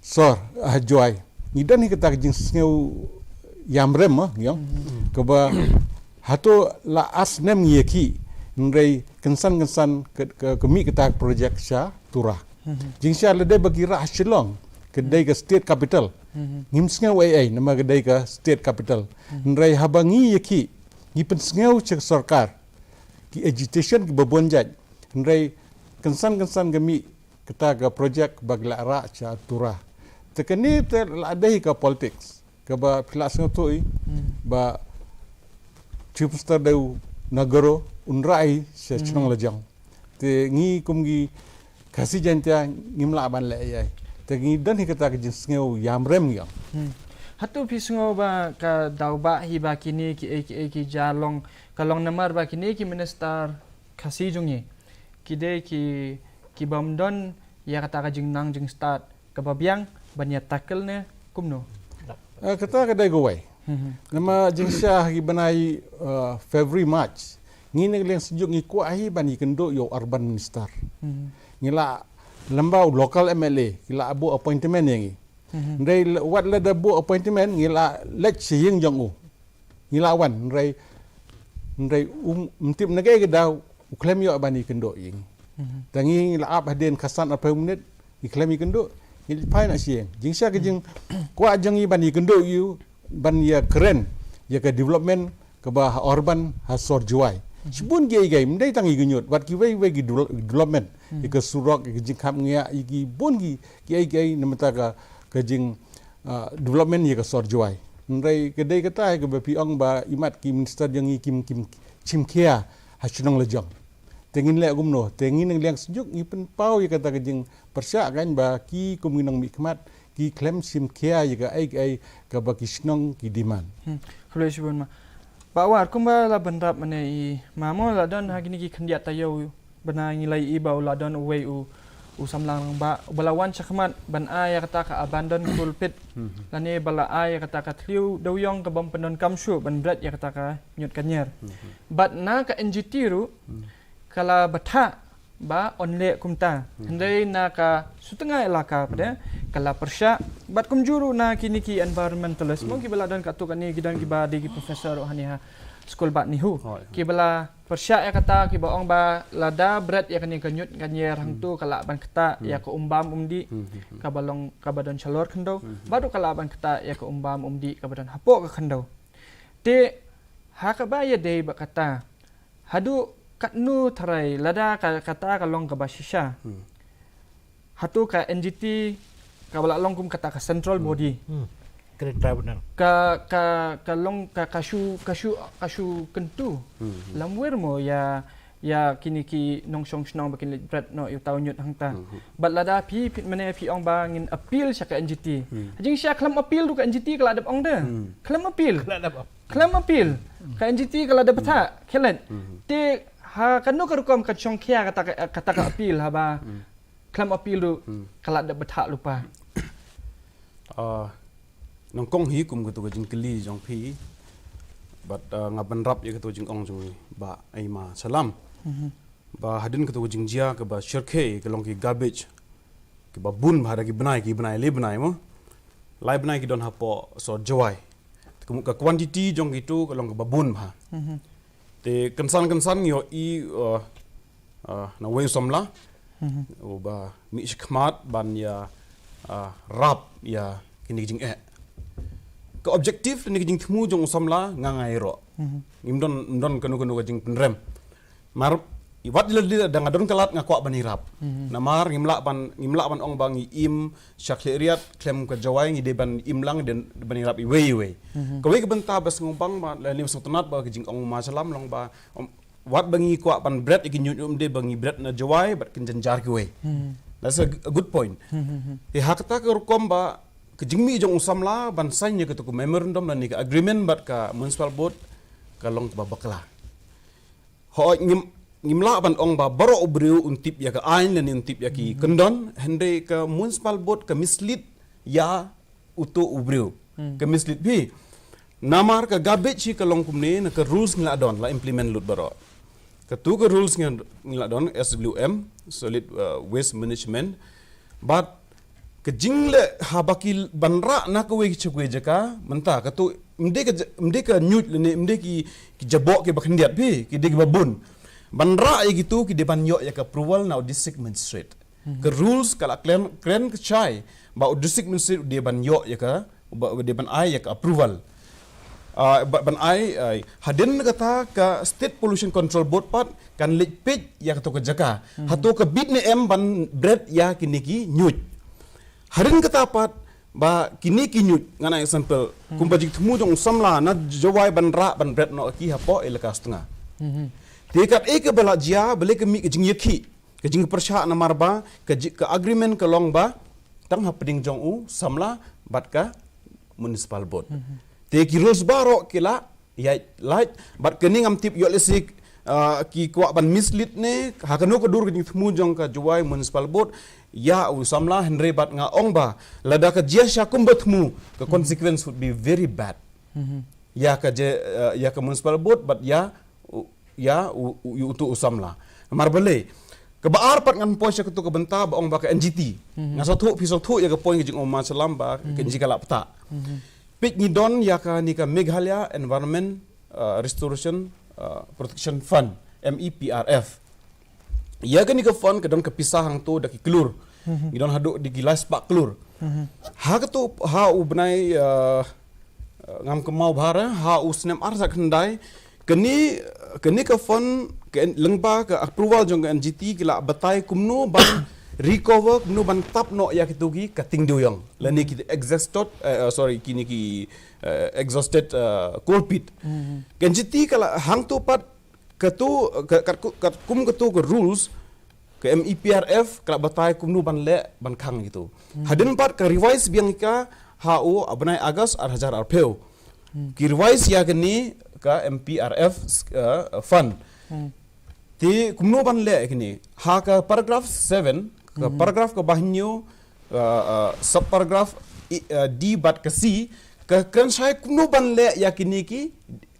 sor ha Jowai, ngi don hi kata ka jingsngew ïamrem, mo, ngi ong. Kaba hato la ar snem ngi ïakhih, hynrei kynsan kynsan ka, ka, ka mih kata ka project sha Tura. Jingshisha lada ba ki rah ha Shillong, ka dei ka state capital, ngim sngew ei ei namar ka dei ka state capital. Hynrei haba ngi ïakhih, ngi pynsngew sha ka sorkar, ki agitation kiba bun jait. Hynrei kynsan kynsan ka mih kata ka project ba ki la rah sha Tura. Te kane te la dei ka politics kaba phi la sngewthuh hi ba Chief Minister dei u Nagoro un rah hi sha shnong lajong. Te ngi kum ki Khasi Jaintia ngim lah ban leh ei ei. Te ngi don hi kata ka jingsngew ïamrem ngi ong. Hato phi sngew ba ka daw ba hi ba kine kiei kiei ki jia long, ka long namar ba kine ki minister Khasi jong ngi ki dei ki, ki bym don ïa kata ka jingnang jingstad kaba biang ban ïa tackle ne kumno? Eh, kata ka dei kawei. Namar jingshisha ha ki bnai, eh, February, March, ngi na ka liang Synjuk ngi kwah hi ban ïakynduh ïa u urban minister. Ngi la lamba u local M L A, ki la buh appointment ïa ngi. Hynrei wat lada buh appointment ngi la leit sha ïing jong u. Ngi la wan, hynrei, hynrei um, ym tip na kaei ka daw u khlem ïoh ban ïakynduh ïa ngi. Te ngi la ap hadien khatsan arphew minit, ngi khlem ïakynduh, ngi phai noh sha ïing. Jingshisha ka jingkwah jong ngi ban ïakynduh ïa u, ban ïakren ïa ka development kaba ha urban ha sor Jowai. Shibun kiei kiei, ym dei tang ïa ka ñiut, wat kiwei kiwei ki devel-, development, ïa ka surok, ïa ka jingkhapngiah, ïa ki bun ki, kiei kiei na bynta ka, ka jing, ah, development ïa ka sor Jowai. Hynrei ka dei kata hi kaba phi ong ba imat ki minister jong ngi kim, kim shim khia ha shnong lajong. Te ngin leh kumno? Te ngi na ka liang Synjuk ngi pynpaw ïa kata ka jingpyrshah kan ba ki kum ki nongmihkhmat ki khlem shim khia ïa kaei kaei kaba ki shnong ki demand. Hmm. Khublei shibun ma. Bah War, kumba la bynrap mynne i ma, mo, la don ha kine ki khyndiat taïew bnai ngi la ïohi ba u la don uwei u, u samla rangbah uba la wan shakhmat ban ai ïa kata ka abandon coal pit, lane ba la ai ïa kata ka thliew dewïong ka bym pyndonkam shuh ban bret ïa kata ka ñiut ka ñier. Bad na ka N G T ruh ka la bthah ba yn leh kumta. Hynrei na ka Sutnga Elaka pat ka la pyrshah, bad kumjuh ruh na kine ki environmentalist mo, kiba la don katto katne, ki don kiba dei ki professor ruh hangne ha skul bah NEHU, kiba la pyrshah ïa kata, kiba ong ba lada bret ïa kane ka ñiut ka ñier hangto ka lah ban ktah ïa ka um bam um dih kaba long, kaba don shalor khyndew, bad ruh ka lah ban ktah ïa ka um bam um dih kaba don hapoh ka khyndew. Te ha kaba ïadei bad kata, haduh katno tharai lada ka, kata ka long kaba shisha, hato ka N G T kaba la long kum kata ka central body Kren tribunal. ka, ka, ka long ka, ka shu, ka shu, ka shu kyntu lamwir mo ïa, ïa kine ki nongshong shnong ba kin leit bret noh ïa uta u ñiut hangta. Bad lada phi, phi mynne phi ong ba ngin appeal sha ka N G T. Jingshisha khlem appeal ruh ka N G T ka la dep ong de. Khlem appeal. Khlem appeal. Ka N G T ka la dep bthah, khelet. Te ha kano ka rukom ka shongkhia kata ka, kata ka appeal haba khlem appeal ruh ka la dep bthah lypa. Ah, nyngkong hi kum kato ka jingkylli jong phi. Bad ah, nga bynrap ïa kato ka jingong jong i Bah Aima Shylla. Ba hadien kato ka jingjia kaba shyrkhei ka long ki garbage kiba bun bha da ki bnai, ki bnai le bnai mo. Lai bnai ki don hapoh sor Jowai. Ka, ka quantity jong kito ka long kaba bun bha. Te kynsan kynsan ngi ïohi uh, uh, na wei u samla uba mih shakhmat ban ïa uh, rap ïa kine ki jingeh. Ka objective lane ka jingthmu jong u samla nga nga ïaroh. Ngim don, ngim don kano kano ka jingpynrem. Mar i wat ila dila da nga don ka lad nga kwah ban ïarap. Namar ngim lah ban, ngim lah ban ong ba ngi im sha khlieh riat khlem ka Jowai, ngi dei ban im lang, dei ban ïarap iwei iwei. Kawei ka bynta ba sngewbang ba lane sngewtynnat ba ka jingong u Ma Shylla long ba, um, wat ba ngi kwah ban bret ïa ki ñiut, ym dei ba ngi bret na Jowai bad kin jynjar kiwei. That's a, a good point. Te ha kata ka rukom ba ka jingmih jong u samla ban sign ïa kato ka memorandum lane ka agreement bad ka municipal board ka long kaba bakla. Hooid, ngim, ngim lah ban ong ba baroh u briew un tip ïa ka aiñ lane un tip ïa ki kyndon, hynrei ka municipal board ka mislead ïa uto u briew. Ka mislead phi. Namar ka garbage hi ka long kumne, na ka rules ngi la don, la implement lut baroh. Kato ka rules ngi, ngi la don, S W M, Solid uh, Waste Management. Bad ka jingleh haba ki ban rah na kawei ki sha kawei jaka, mynta kato ym dei ka ja-, ym dei ka ñiut lane ym dei ki, ki jaboh kiba khyndiat phi, ki dei kiba bun. Ban rah ïa kito ki dei ban ïoh ïa ka approval na u district magistrate. Ka rules ka la kren, kren ka shai ba u district magistrate u dei ban ïoh ïa ka, ba u dei ban ai ïa ka approval. Ah, ba, ban ai, ai hadien kata ka State Pollution Control Board pat kan leit peit ïa kato ka jaka. Hato ka bit ne em ban bret ïa kine ki ñiut. Hadien kata pat ba kine ki ñiut, ngan ai example, kumba jingthmu jong u samla na Jowai ban rah ban bret noh ki hapoh Elaka Sutnga. Te katei kaba la jia, balei ka mih ka jingïakhih, ka jingpyrshah, namar ba ka ji-, ka agreement ka long ba tang hapdeng jong u samla bad ka municipal board. Te ki rules baroh ki la ïaid lait, bad kane ngam tip, ïoh lehse ah, ki kwah ban mislead ne ha kano ka dur ka jingthmu jong ka Jowai Municipal Board ïa u samla, hynrei bad nga ong ba lada ka jia sha kumba thmu, ka consequence would be very bad. Ïa ka je, ah, ïa ka municipal board bad ïa u, ïa u, u, u, uto u samla. Namar balei? Kaba ar pat ngan poi sha kato ka bynta ba ong ba ka N G T. Nga sngewthuh, phi sngewthuh ïa ka point ka jingong u Ma Shylla ba ka N G T ka la bthah. Peit, ngi don ïa kane ka Meghalaya Environment, ah, Restoration, ah, Protection Fund, M E P R F. Ïa kane ka fund ka don ka pisa hangto da ki klur. Ngi don haduh da ki lai spah klur. Ha kato, ha u bnai, ah, ah, ngam kynmaw bha re, ha u snem ar hajar khyndai, kane, kane ka fund, ka en-, lyngba ka approval jong ka N G T ki la batai kumno ban recover, kumno ban tap noh ïa kito ki cutting dewïong lane ki exhausted, eh, eh, sorry, kine ki, eh, exhausted, eh, coal pit. Ka N G T ka la, hangto pat kato, ka, kat, kat, kum kato ka rules, ka M E P R F ka la batai kumno ban leh ban khang kito. Hadien pat ka revise biang ka ha u, ah, bnai August ar hajar arphew. Ki revise ïa kane ka M P R F, eh, fund. Te kumno ban leh kine? Ha ka paragraph seven, Ka paragraph kaba hynñiew, uh, uh, subparagraph i, uh, D bad ka C, ka kren shai kumno ban leh ïa kine ki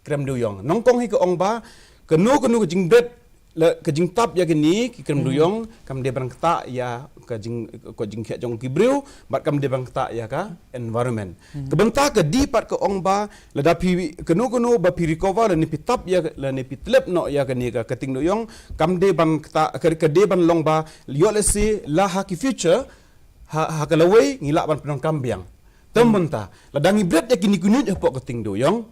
krem dewïong. Nyngkong hi ka ong ba kano kano ka jingbret, la ka jingtap ïa kine ki krem dewïong kam dei ban ktah ïa ka jing, ka jingkhiah jong ki briew, bad kam dei ban ktah ïa ka environment. Ka bynta ka D pat ka ong ba lada phi kano kano ba phi recover lane phi tap ïa lane phi tlep noh ïa kane ka, ka ting dewïong, kam dei ban ktah, ka, ka dei ban long ba ïoh lehse la ha ki future, ha, ha ka lawei ngi lah ban pyndonkam biang. Te mynta lada ngi bret ïa kine ki nit hapoh ka ting dewïong,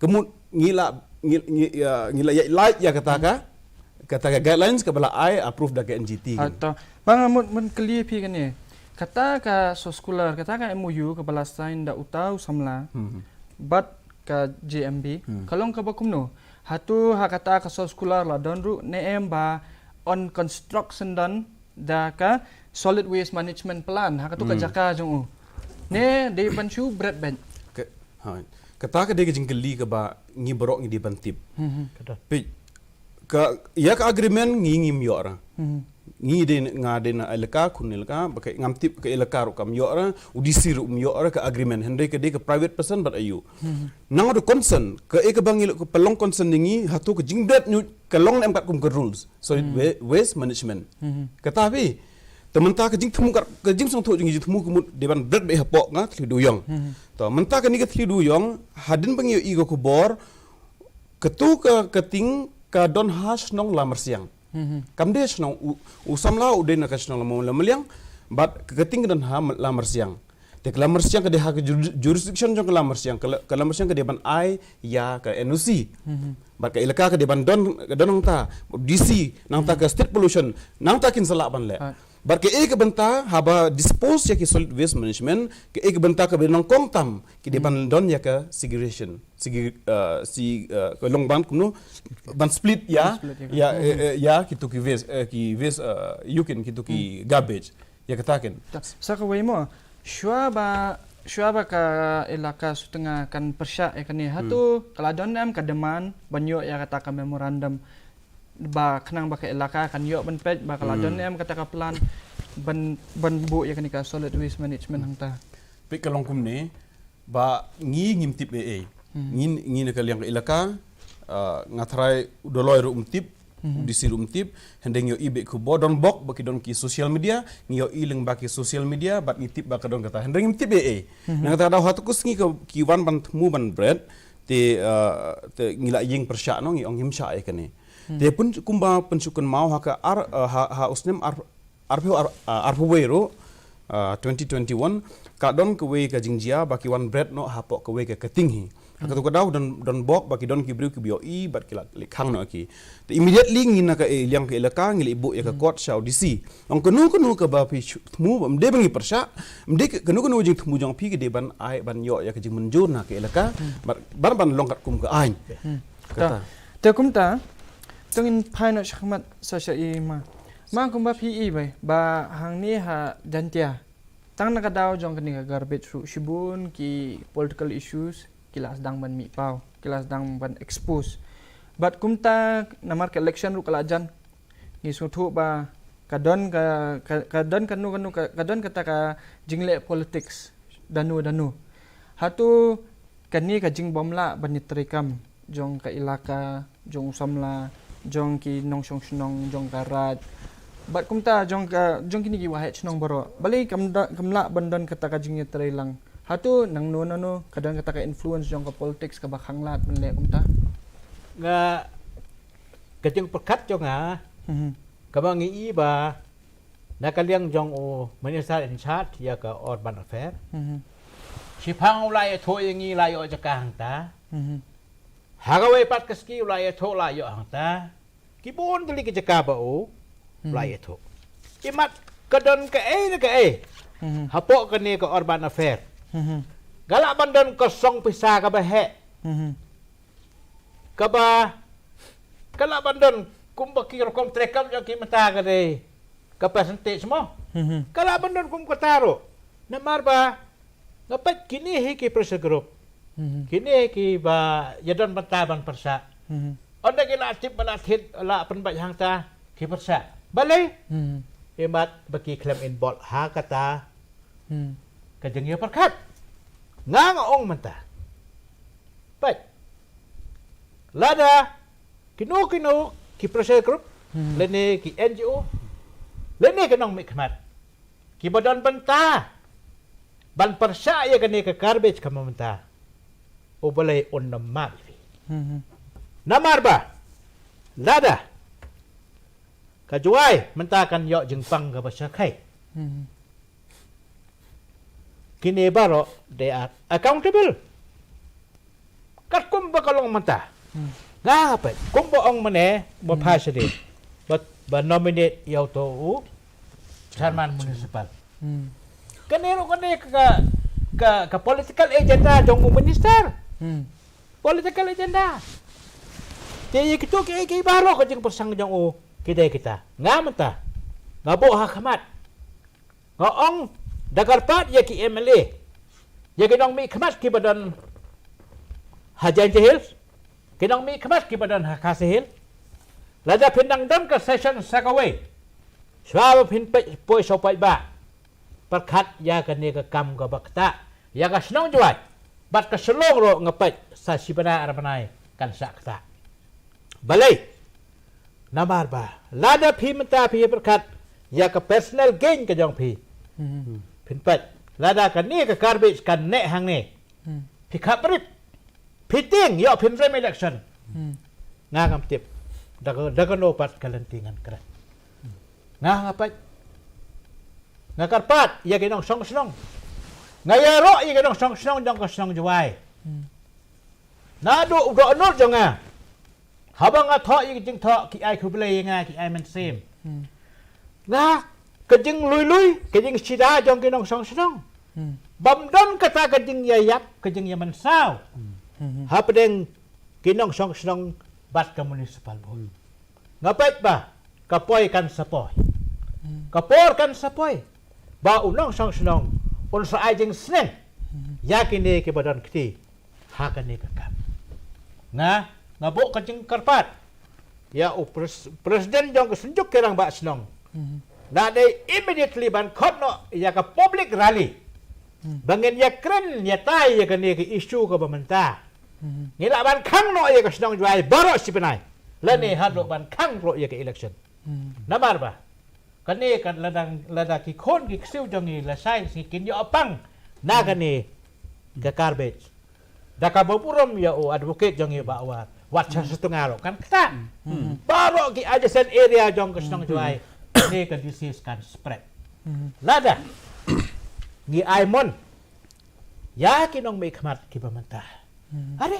ka mut ngi la, ngi, ngi, uh, ngi la ïa lait ïa kata ka, kata ka guidelines kaba la ai approve da ka N G T. Ato, bang mut, mut kylli phi kane. Kata ka source cooler, kata ka M O U kaba la sign da uta u samla bad ka J M B, ka long kaba kumno? Hato ha kata ka source cooler la don ruh ne em ba on construction done da ka solid waste management plan ha katu ka jaka jong u, ne dei ban shu bret beit? Ka, ha, kata ka dei ka jingkylli kaba ngi baroh ngi dei ban tip. Peit, ka, ïa ka agreement ngi ngim ïoh ra. Ngi dei, nga dei na elaka, khun elaka, ba ka ngam tip ka elaka ruh kam ïoh ra, u D C ruh um ïoh ra ka agreement. Hynrei ka dei ka private person bad aïu. Nang ruh concern, ka e kaba ngi la, ka long concern ïa ngi, hato ka jingbret ngi ka long ne em katkum ka rules solid wa-, waste management. Kata phi. Te mynta ka jingthmu ka, ka jingsngewthuh jong ngi jingthmu ka mut dei ban bret beit hapoh ka thli dewïong. Te mynta kane ka thli dewïong, hadien ba ngi ïohi ka khubor, katu ka, ka ting ka don ha shnong Lamyrsiang. Kam dei shnong u, u samla u dei na ka shnong Lamyrsiang, bad ka, ka ting ka don ha Lamyrsiang. Te ka Lamyrsiang ka dei ha ka jur-, jurisdiction jong ka Lamyrsiang, ka La-, ka Lamyrsiang ka dei ban ai ïa ka N O C. Bad ka elaka ka dei ban don, ka don nangta, D C, nangta ka state pollution, nangta kin sa lah ban leh. Bad ka e ka bynta, haba dispose ïa ki solid waste management, ka e ka bynta kaba nyngkong tam, ki dei ban don ïa ka segregation. Segi, uh, si, uh, ka long ban kumno, ban split ïa, ïa, eh, eh, ïa kitu ki waste, eh, ki waste, uh, ïa kine kitu ki garbage. Ïa kata kin. Sa kawei mo, shuwa ba, shuwa ba ka elaka Sutnga kan pyrshah ïa kane, hato ka la don em ka demand ban ïoh ïa kata ka memorandum, ba khnang ba ka elaka kan ïoh ban peit ba ka la don em kata ka plan ban, ban buh ïa kane ka solid waste management hangta? Peit, ka long kumne, ba ngi ngim tip ei ei. Ngi, ngi na ka liang ka elaka, ah, nga tharai u Doloi ruh um tip, u D C ruh um tip, hynrei ngi ïohi beit khubor, don bok ba ki don ki social media, ngi ïohi lyngba ki social media, bad ngi tip ba ka don kata. Hynrei ngim tip ei ei. Na kata ka daw hato ka sngi ka ki wan ban thmu ban bret, te, ah, te ngi la ïeng pyrshah noh, ngi ong ngim shah ïa kane. Te pyn, kumba pynsngewkynmaw ha ka ar, ah, ha, ha u snem ar, arphew ar, ah, arphew wei ruh, ah, twenty twenty-one, ka don kawei ka jingjia ba ki wan bret noh hapoh kawei ka, ka ting hi. Ha katu ka daw don, don bok ba ki don ki briew kiba ïohi bad ki la leit khang noh ki. Te immediately ngi na ka, eh, liang ka elaka ngi la buh ïa ka court sha u D C. Ong kano kano kaba phi shu thmu, ym dei ba ngi pyrshah, ym dei ka, kano kano jingthmu jong phi ki dei ban ai ban ïoh ïa ka jingmynjur na ka elaka, ban, ban, ban long katkum ka aiñ. Kata. Te kumta, to ngin phai noh shakhmat sa sha i Ma. Ma, kumba phi i beit ba hangne ha Jaintia, tang na ka daw jong kane ka garbage ruh shibun ki political issues ki la sdang ban mih paw, ki la sdang ban expose. Bad kumta namar ka election ruh ka la jan, ngi sngewthuh ba ka don ka, ka, ka don kano kano ka, ka don kata ka jingleh politics dano dano. Hato kane ka jingbymlah ban ïatreikam jong ka elaka, jong u samla, jong ki nongshong shnong, jong ka raid, bad kumta jong ka, jong kine ki waheh shnong baroh, balei kam da, kam lah ban don kata ka jingïatreilang? Hato nangno nangno ka don kata ka influence jong ka politics kaba khanglad ban leh kumta? Nga, ka jingpyrkhat jong nga, kaba ngi i ba na ka liang jong u Minister in charge ïa ka Urban Affair, shiphang u la ïathuh ïa ngi la ïoh jaka hangta. Ha kawei pat ka sngi u la ïathuh la ïoh hangta. Ki bun tylli ki jaka ba u la ïathuh. Imat ka don kaei na kaei hapoh kane ka Urban Affair, ka lah ban don ka song pisa kaba heh, kaba, ka lah ban don kumba ki rukom treikam jong ki mynta ka dei ka percentage mo. Ka lah ban don kum kata ruh. Namar ba nga peit kine hi ki pressure group, kine hi kiba ïadon bynta ban pyrshah. Ynda ki la tip ba la thied, la pynbeit hangta, ki pyrshah. Balei? Imat ba ki khlem involve ha kata ka jingïapyrkhat. Nga nga ong mynta. Peit. Lada kino kino ki pressure group, lane ki N G O, lane ki nongmihkhmat, kiba don bynta ban pyrshah ïa kane ka garbage ka mynta, U Blei un ym map ïa phi. Namar ba lada ka Jowai mynta kan ïoh jingpang kaba shyrkhei. Kine baroh they are accountable. Katkum ba ka long mynta. Nga peit kumba ong mynne ba pha sha dei ba, ba nominate ïa uto u chairman municipal. Kane ruh kane ka, ka, ka political agenda jong u minister. Political agenda. Te ïa kito ki, ki baroh ka jingpyrshang jong u ki dei kita. Nga mynta nga buh ha khmat. Nga ong da kyrpad ïa ki M L A, ïa ki nongmihkhmat kiba don ha Jaintia Hills, ki nongmihkhmat kiba don ha Khasi Hills. Lada phin dang don ka session sa kawei, shuwa ba phin peit poi sha u paidbah, pyrkhat ïa kane ka kam kaba ktah ïa ka shnong Jowai bad ka Shillong ruh, nga peit sa shi bnai ar bnai kan sa ktah. Balei? Namar ba lada phi mynta phi pyrkhat ïa ka personal gain ka jong phi, phin peit lada kane ka garbage kan neh hangne, phi khaprit, phi tieng ïoh phin rem election. Nga ngam tip da ka, da kano pat ka lynti ngan kren. Nga nga peit, nga kyrpad ïa ki nongshong shnong, nga ïaroh ïa ki nongshong shnong jong ka shnong Jowai. Naduh u dohnud jong nga, haba nga thoh ïa ki jingthoh, ki ai khublei ïa nga, ki ai mynsiem. Nga, ka jinglui lui, ka jingshida jong ki nongshong shnong, bym don kata ka jingïaïap, ka jingïamynsaw hapdeng ki nongshong shnong bad ka municipal board. Nga peit ba ka poi kan sa poi, ka por kan sa poi ba u nongshong shnong un sa ai jingsneng ïa kine kiba don kti ha kane ka kam. Nga, nga buh ka jingkyrpad ïa u pres-, president jong ka Synjuk ki Rangbah Shnong, la dei immediately ban khot noh ïa ka public rally ba ngin ïakren ïatai ïa kane ka issue kaba mynta. Ngi lah ban khang noh ïa ka shnong Jowai baroh shi bnai, lane haduh ban khang ruh ïa ka election. Namar ba kane ka lada, lada ki khun ki ksiew jong ngi lashai sngi kin ïoh pang na kane ka garbage, da kaba burom ïa u advocate jong ngi Bah War, wat sha Sutnga ruh kan ktah. Baroh ki adjacent area jong ka shnong Jowai, kane ka disease kan spread. Lada ngi ai mon ïa ki nongmihkhmat kiba mynta. Are,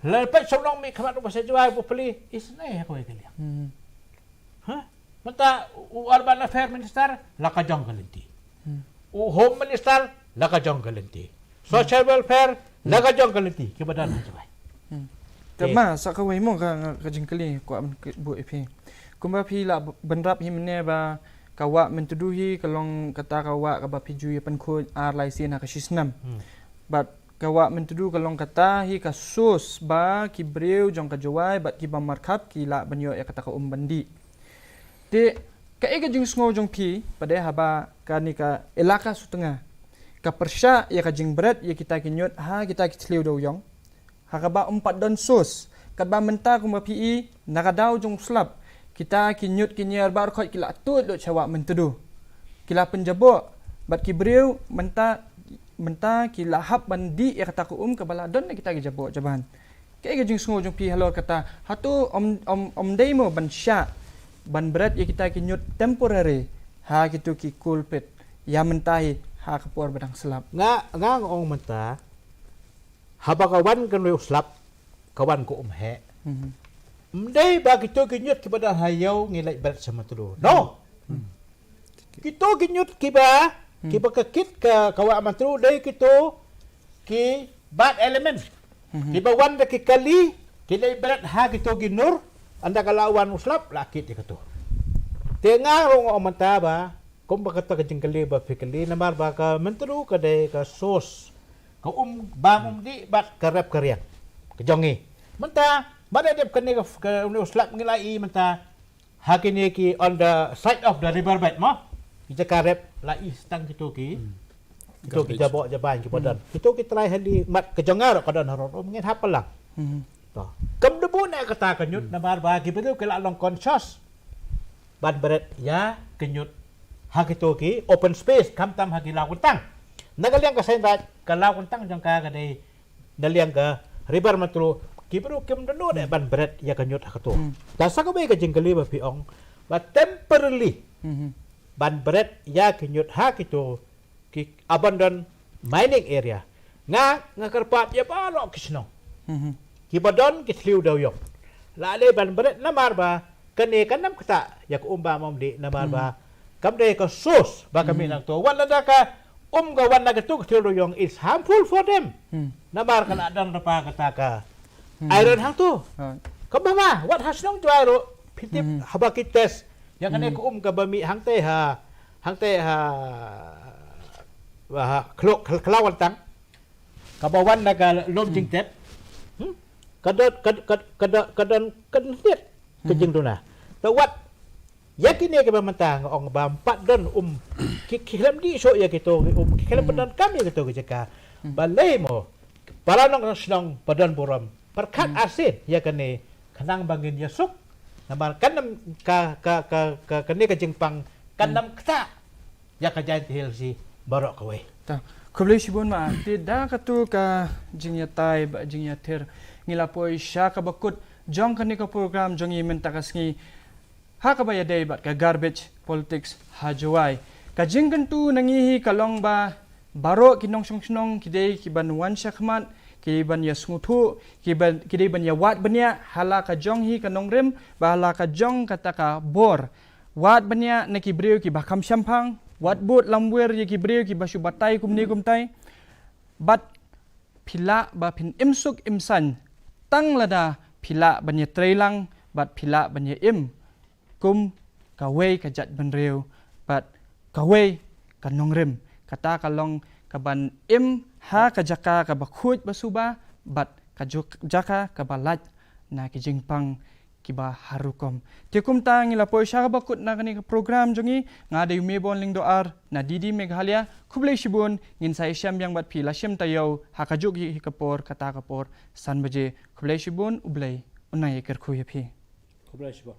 la peit sha u nongmihkhmat uba sha Jowai, uba plie, isynei ha kawei ka liang. Ha? Mynta u Urban Affairs Minister la ka jong ka lynti, u Home Minister la ka jong ka lynti, Social Welfare la ka jong ka lynti, kiba don ha Jowai. Te ma sa kawei mo ka, ka jingkylli kwah ban buh ïa phi. Kumba phi la bynrap hi mynne ba ka Wah Myntdu hi ka long kata ka wah kaba phi ju ïa pynkhuid ar lai sien ha ka shi snem. Bad ka Wah Myntdu ka long kata hi ka source ba ki briew jong ka Jowai bad kiba markhap ki lah ban ïoh ïa kata ka um ban dih. Te kaei ka jingsngew jong phi pat de haba kane ka elaka Sutnga ka pyrshah ïa ka jingbret ïa kita ki ñiut ha kita ki thliew dewïong, ha kaba ym pat don source, katba mynta kumba phi i, na ka daw jong u slap, kita ki ñiut ki ñiar baroh ki la tuid lut sha Wah Myntdu, ki la pynjaboh, bad ki briew mynta, mynta ki la hap ban dih ïa kata ka um kaba la don na kita ki jaboh jaban. Kaei ka jingsngew jong phi halor kata, hato ym, ym, ym dei mo ban shah ban bret ïa kita ki ñiut temporary ha kito ki coal pit ïa mynta hi ha ka por ba dang slap? Nga, nga ong mynta, haba ka wan kane u slap, ka wan ka um heh. Ym dei ba kito ki ñiut kiba don ha ïew ngi leit bret sha Myntdu. No. Kito ki ñiut kiba, kiba ka kit ka, ka Wah Myntdu dei kito ki bad element. Kiba wan da ki kali, ki leit bret ha kito ki nur, ynda ka la wan u slap la kit ïa kito. Te nga ruh nga ong mynta ba kumba kata ka jingkylli ba phi kylli, namar ba ka Myntdu ka dei ka source, ka um bam um dih bad ka rep ka riang ka jong ngi. Mynta, ma da dep kane ka, ka, une u slap ngi la i mynta, Ha kine ki on the side of the river bed mo. Ki jaka rep la i stang kito ki. Kito ki jabok jaban ki padan. Kito ki trai hali mat ka jong nga ruh ka don harud um ngin hap palang. To. Kam da buh na kata ka ñiut namar ba ki briew ki la long conscious ban bret ïa ka ñiut ha kito ki open space khamtam ha ki law kyntang. Na ka liang ka seng raj ka law kyntang jong ka ka dei na liang ka river Matlu ki briew kim da nud ban bret ïa ka ñiut ha kato. Ta sa kawei ka jingkylli ba phi ong ba temporarily ban bret ïa ka ñiut ha kito ki abandon mining area. Nga nga kyrpad ïa baroh ki shnong ki ba don ki thliew dewïong. La leh ban bret namar ba kane kan ym kata ïa ka um ba mom di namar ba kam dei ka source ba ka mih nangto. Wat lada ka um ka wan na katu ka thliew dewïong, it's harmful for them. Namar ka la don rpa kata ka iron hangto. Ka ba ma wat ha shnong Jowai ruh phi tip haba ki test ïa kane ka um ka ba mih hangte ha hangte ha ha khlok khlaw wantang ka ba wan na ka lum jingtep. Ka don ka don ka don ka don ka jingduna. Ta wat ïa kine ki ba mynta nga ong ba ym pat don um ki ki khlem dih shuh ïa kito ki um ki khlem pyndonkam ïa kito ki jaka. Balei mo para nongshong shnong ba don burom pyrkhat arsien ïa kane khnang ba ngin ïasuk. Namar kan ym ka ka ka ka kane ka jingpang kan ym kata ïa ka Jaintia Hills baroh kawei. Ta khublei shibun ma te da katu ka jingïatai ba jingïathir ngi la poi sha ka bakut jong kane ka program jong ngi mynta ka sngi. Ha kaba ïadei bad ka garbage politics ha Jowai. Ka jingkyntu na ngi hi ka long ba baroh ki nongshong shnong ki dei ki ban wan shakhmat ki dei ban ïasngewthuh ki ban ki dei ban ïawad bniah ha la ka jong hi ka nongrim ba ha la ka jong kata ka bor. Wad bniah na ki briew ki ba kham shemphang, wad bud lamwir ïa ki briew ki ba shu batai kumne kumtai. Bad phi lah ba phin im suk im saiñ tang lada phi lah ban ïatrei lang bad phi lah ban ïa im kum kawei ka jaitbynriew bad kawei ka nongrim. Kata ka long ka ban im ha ka jaka ka ba khuid ba suba bad ka juk- jaka ka ba lait na ki jingpang ki ba har rukom. Te kumta ngi la poi sha ka bakut na kane ka program jong ngi. Nga dei u Mebon Lyngdoh Ar na D D Meghalaya. Khublei shibun, ngin sa ïashem biang bad phi la shim taïew ha ka juk hi ka por kata ka por san baje. Khublei shibun, U Blei un nang ïakyrkhu ïa phi. Khublei shibun.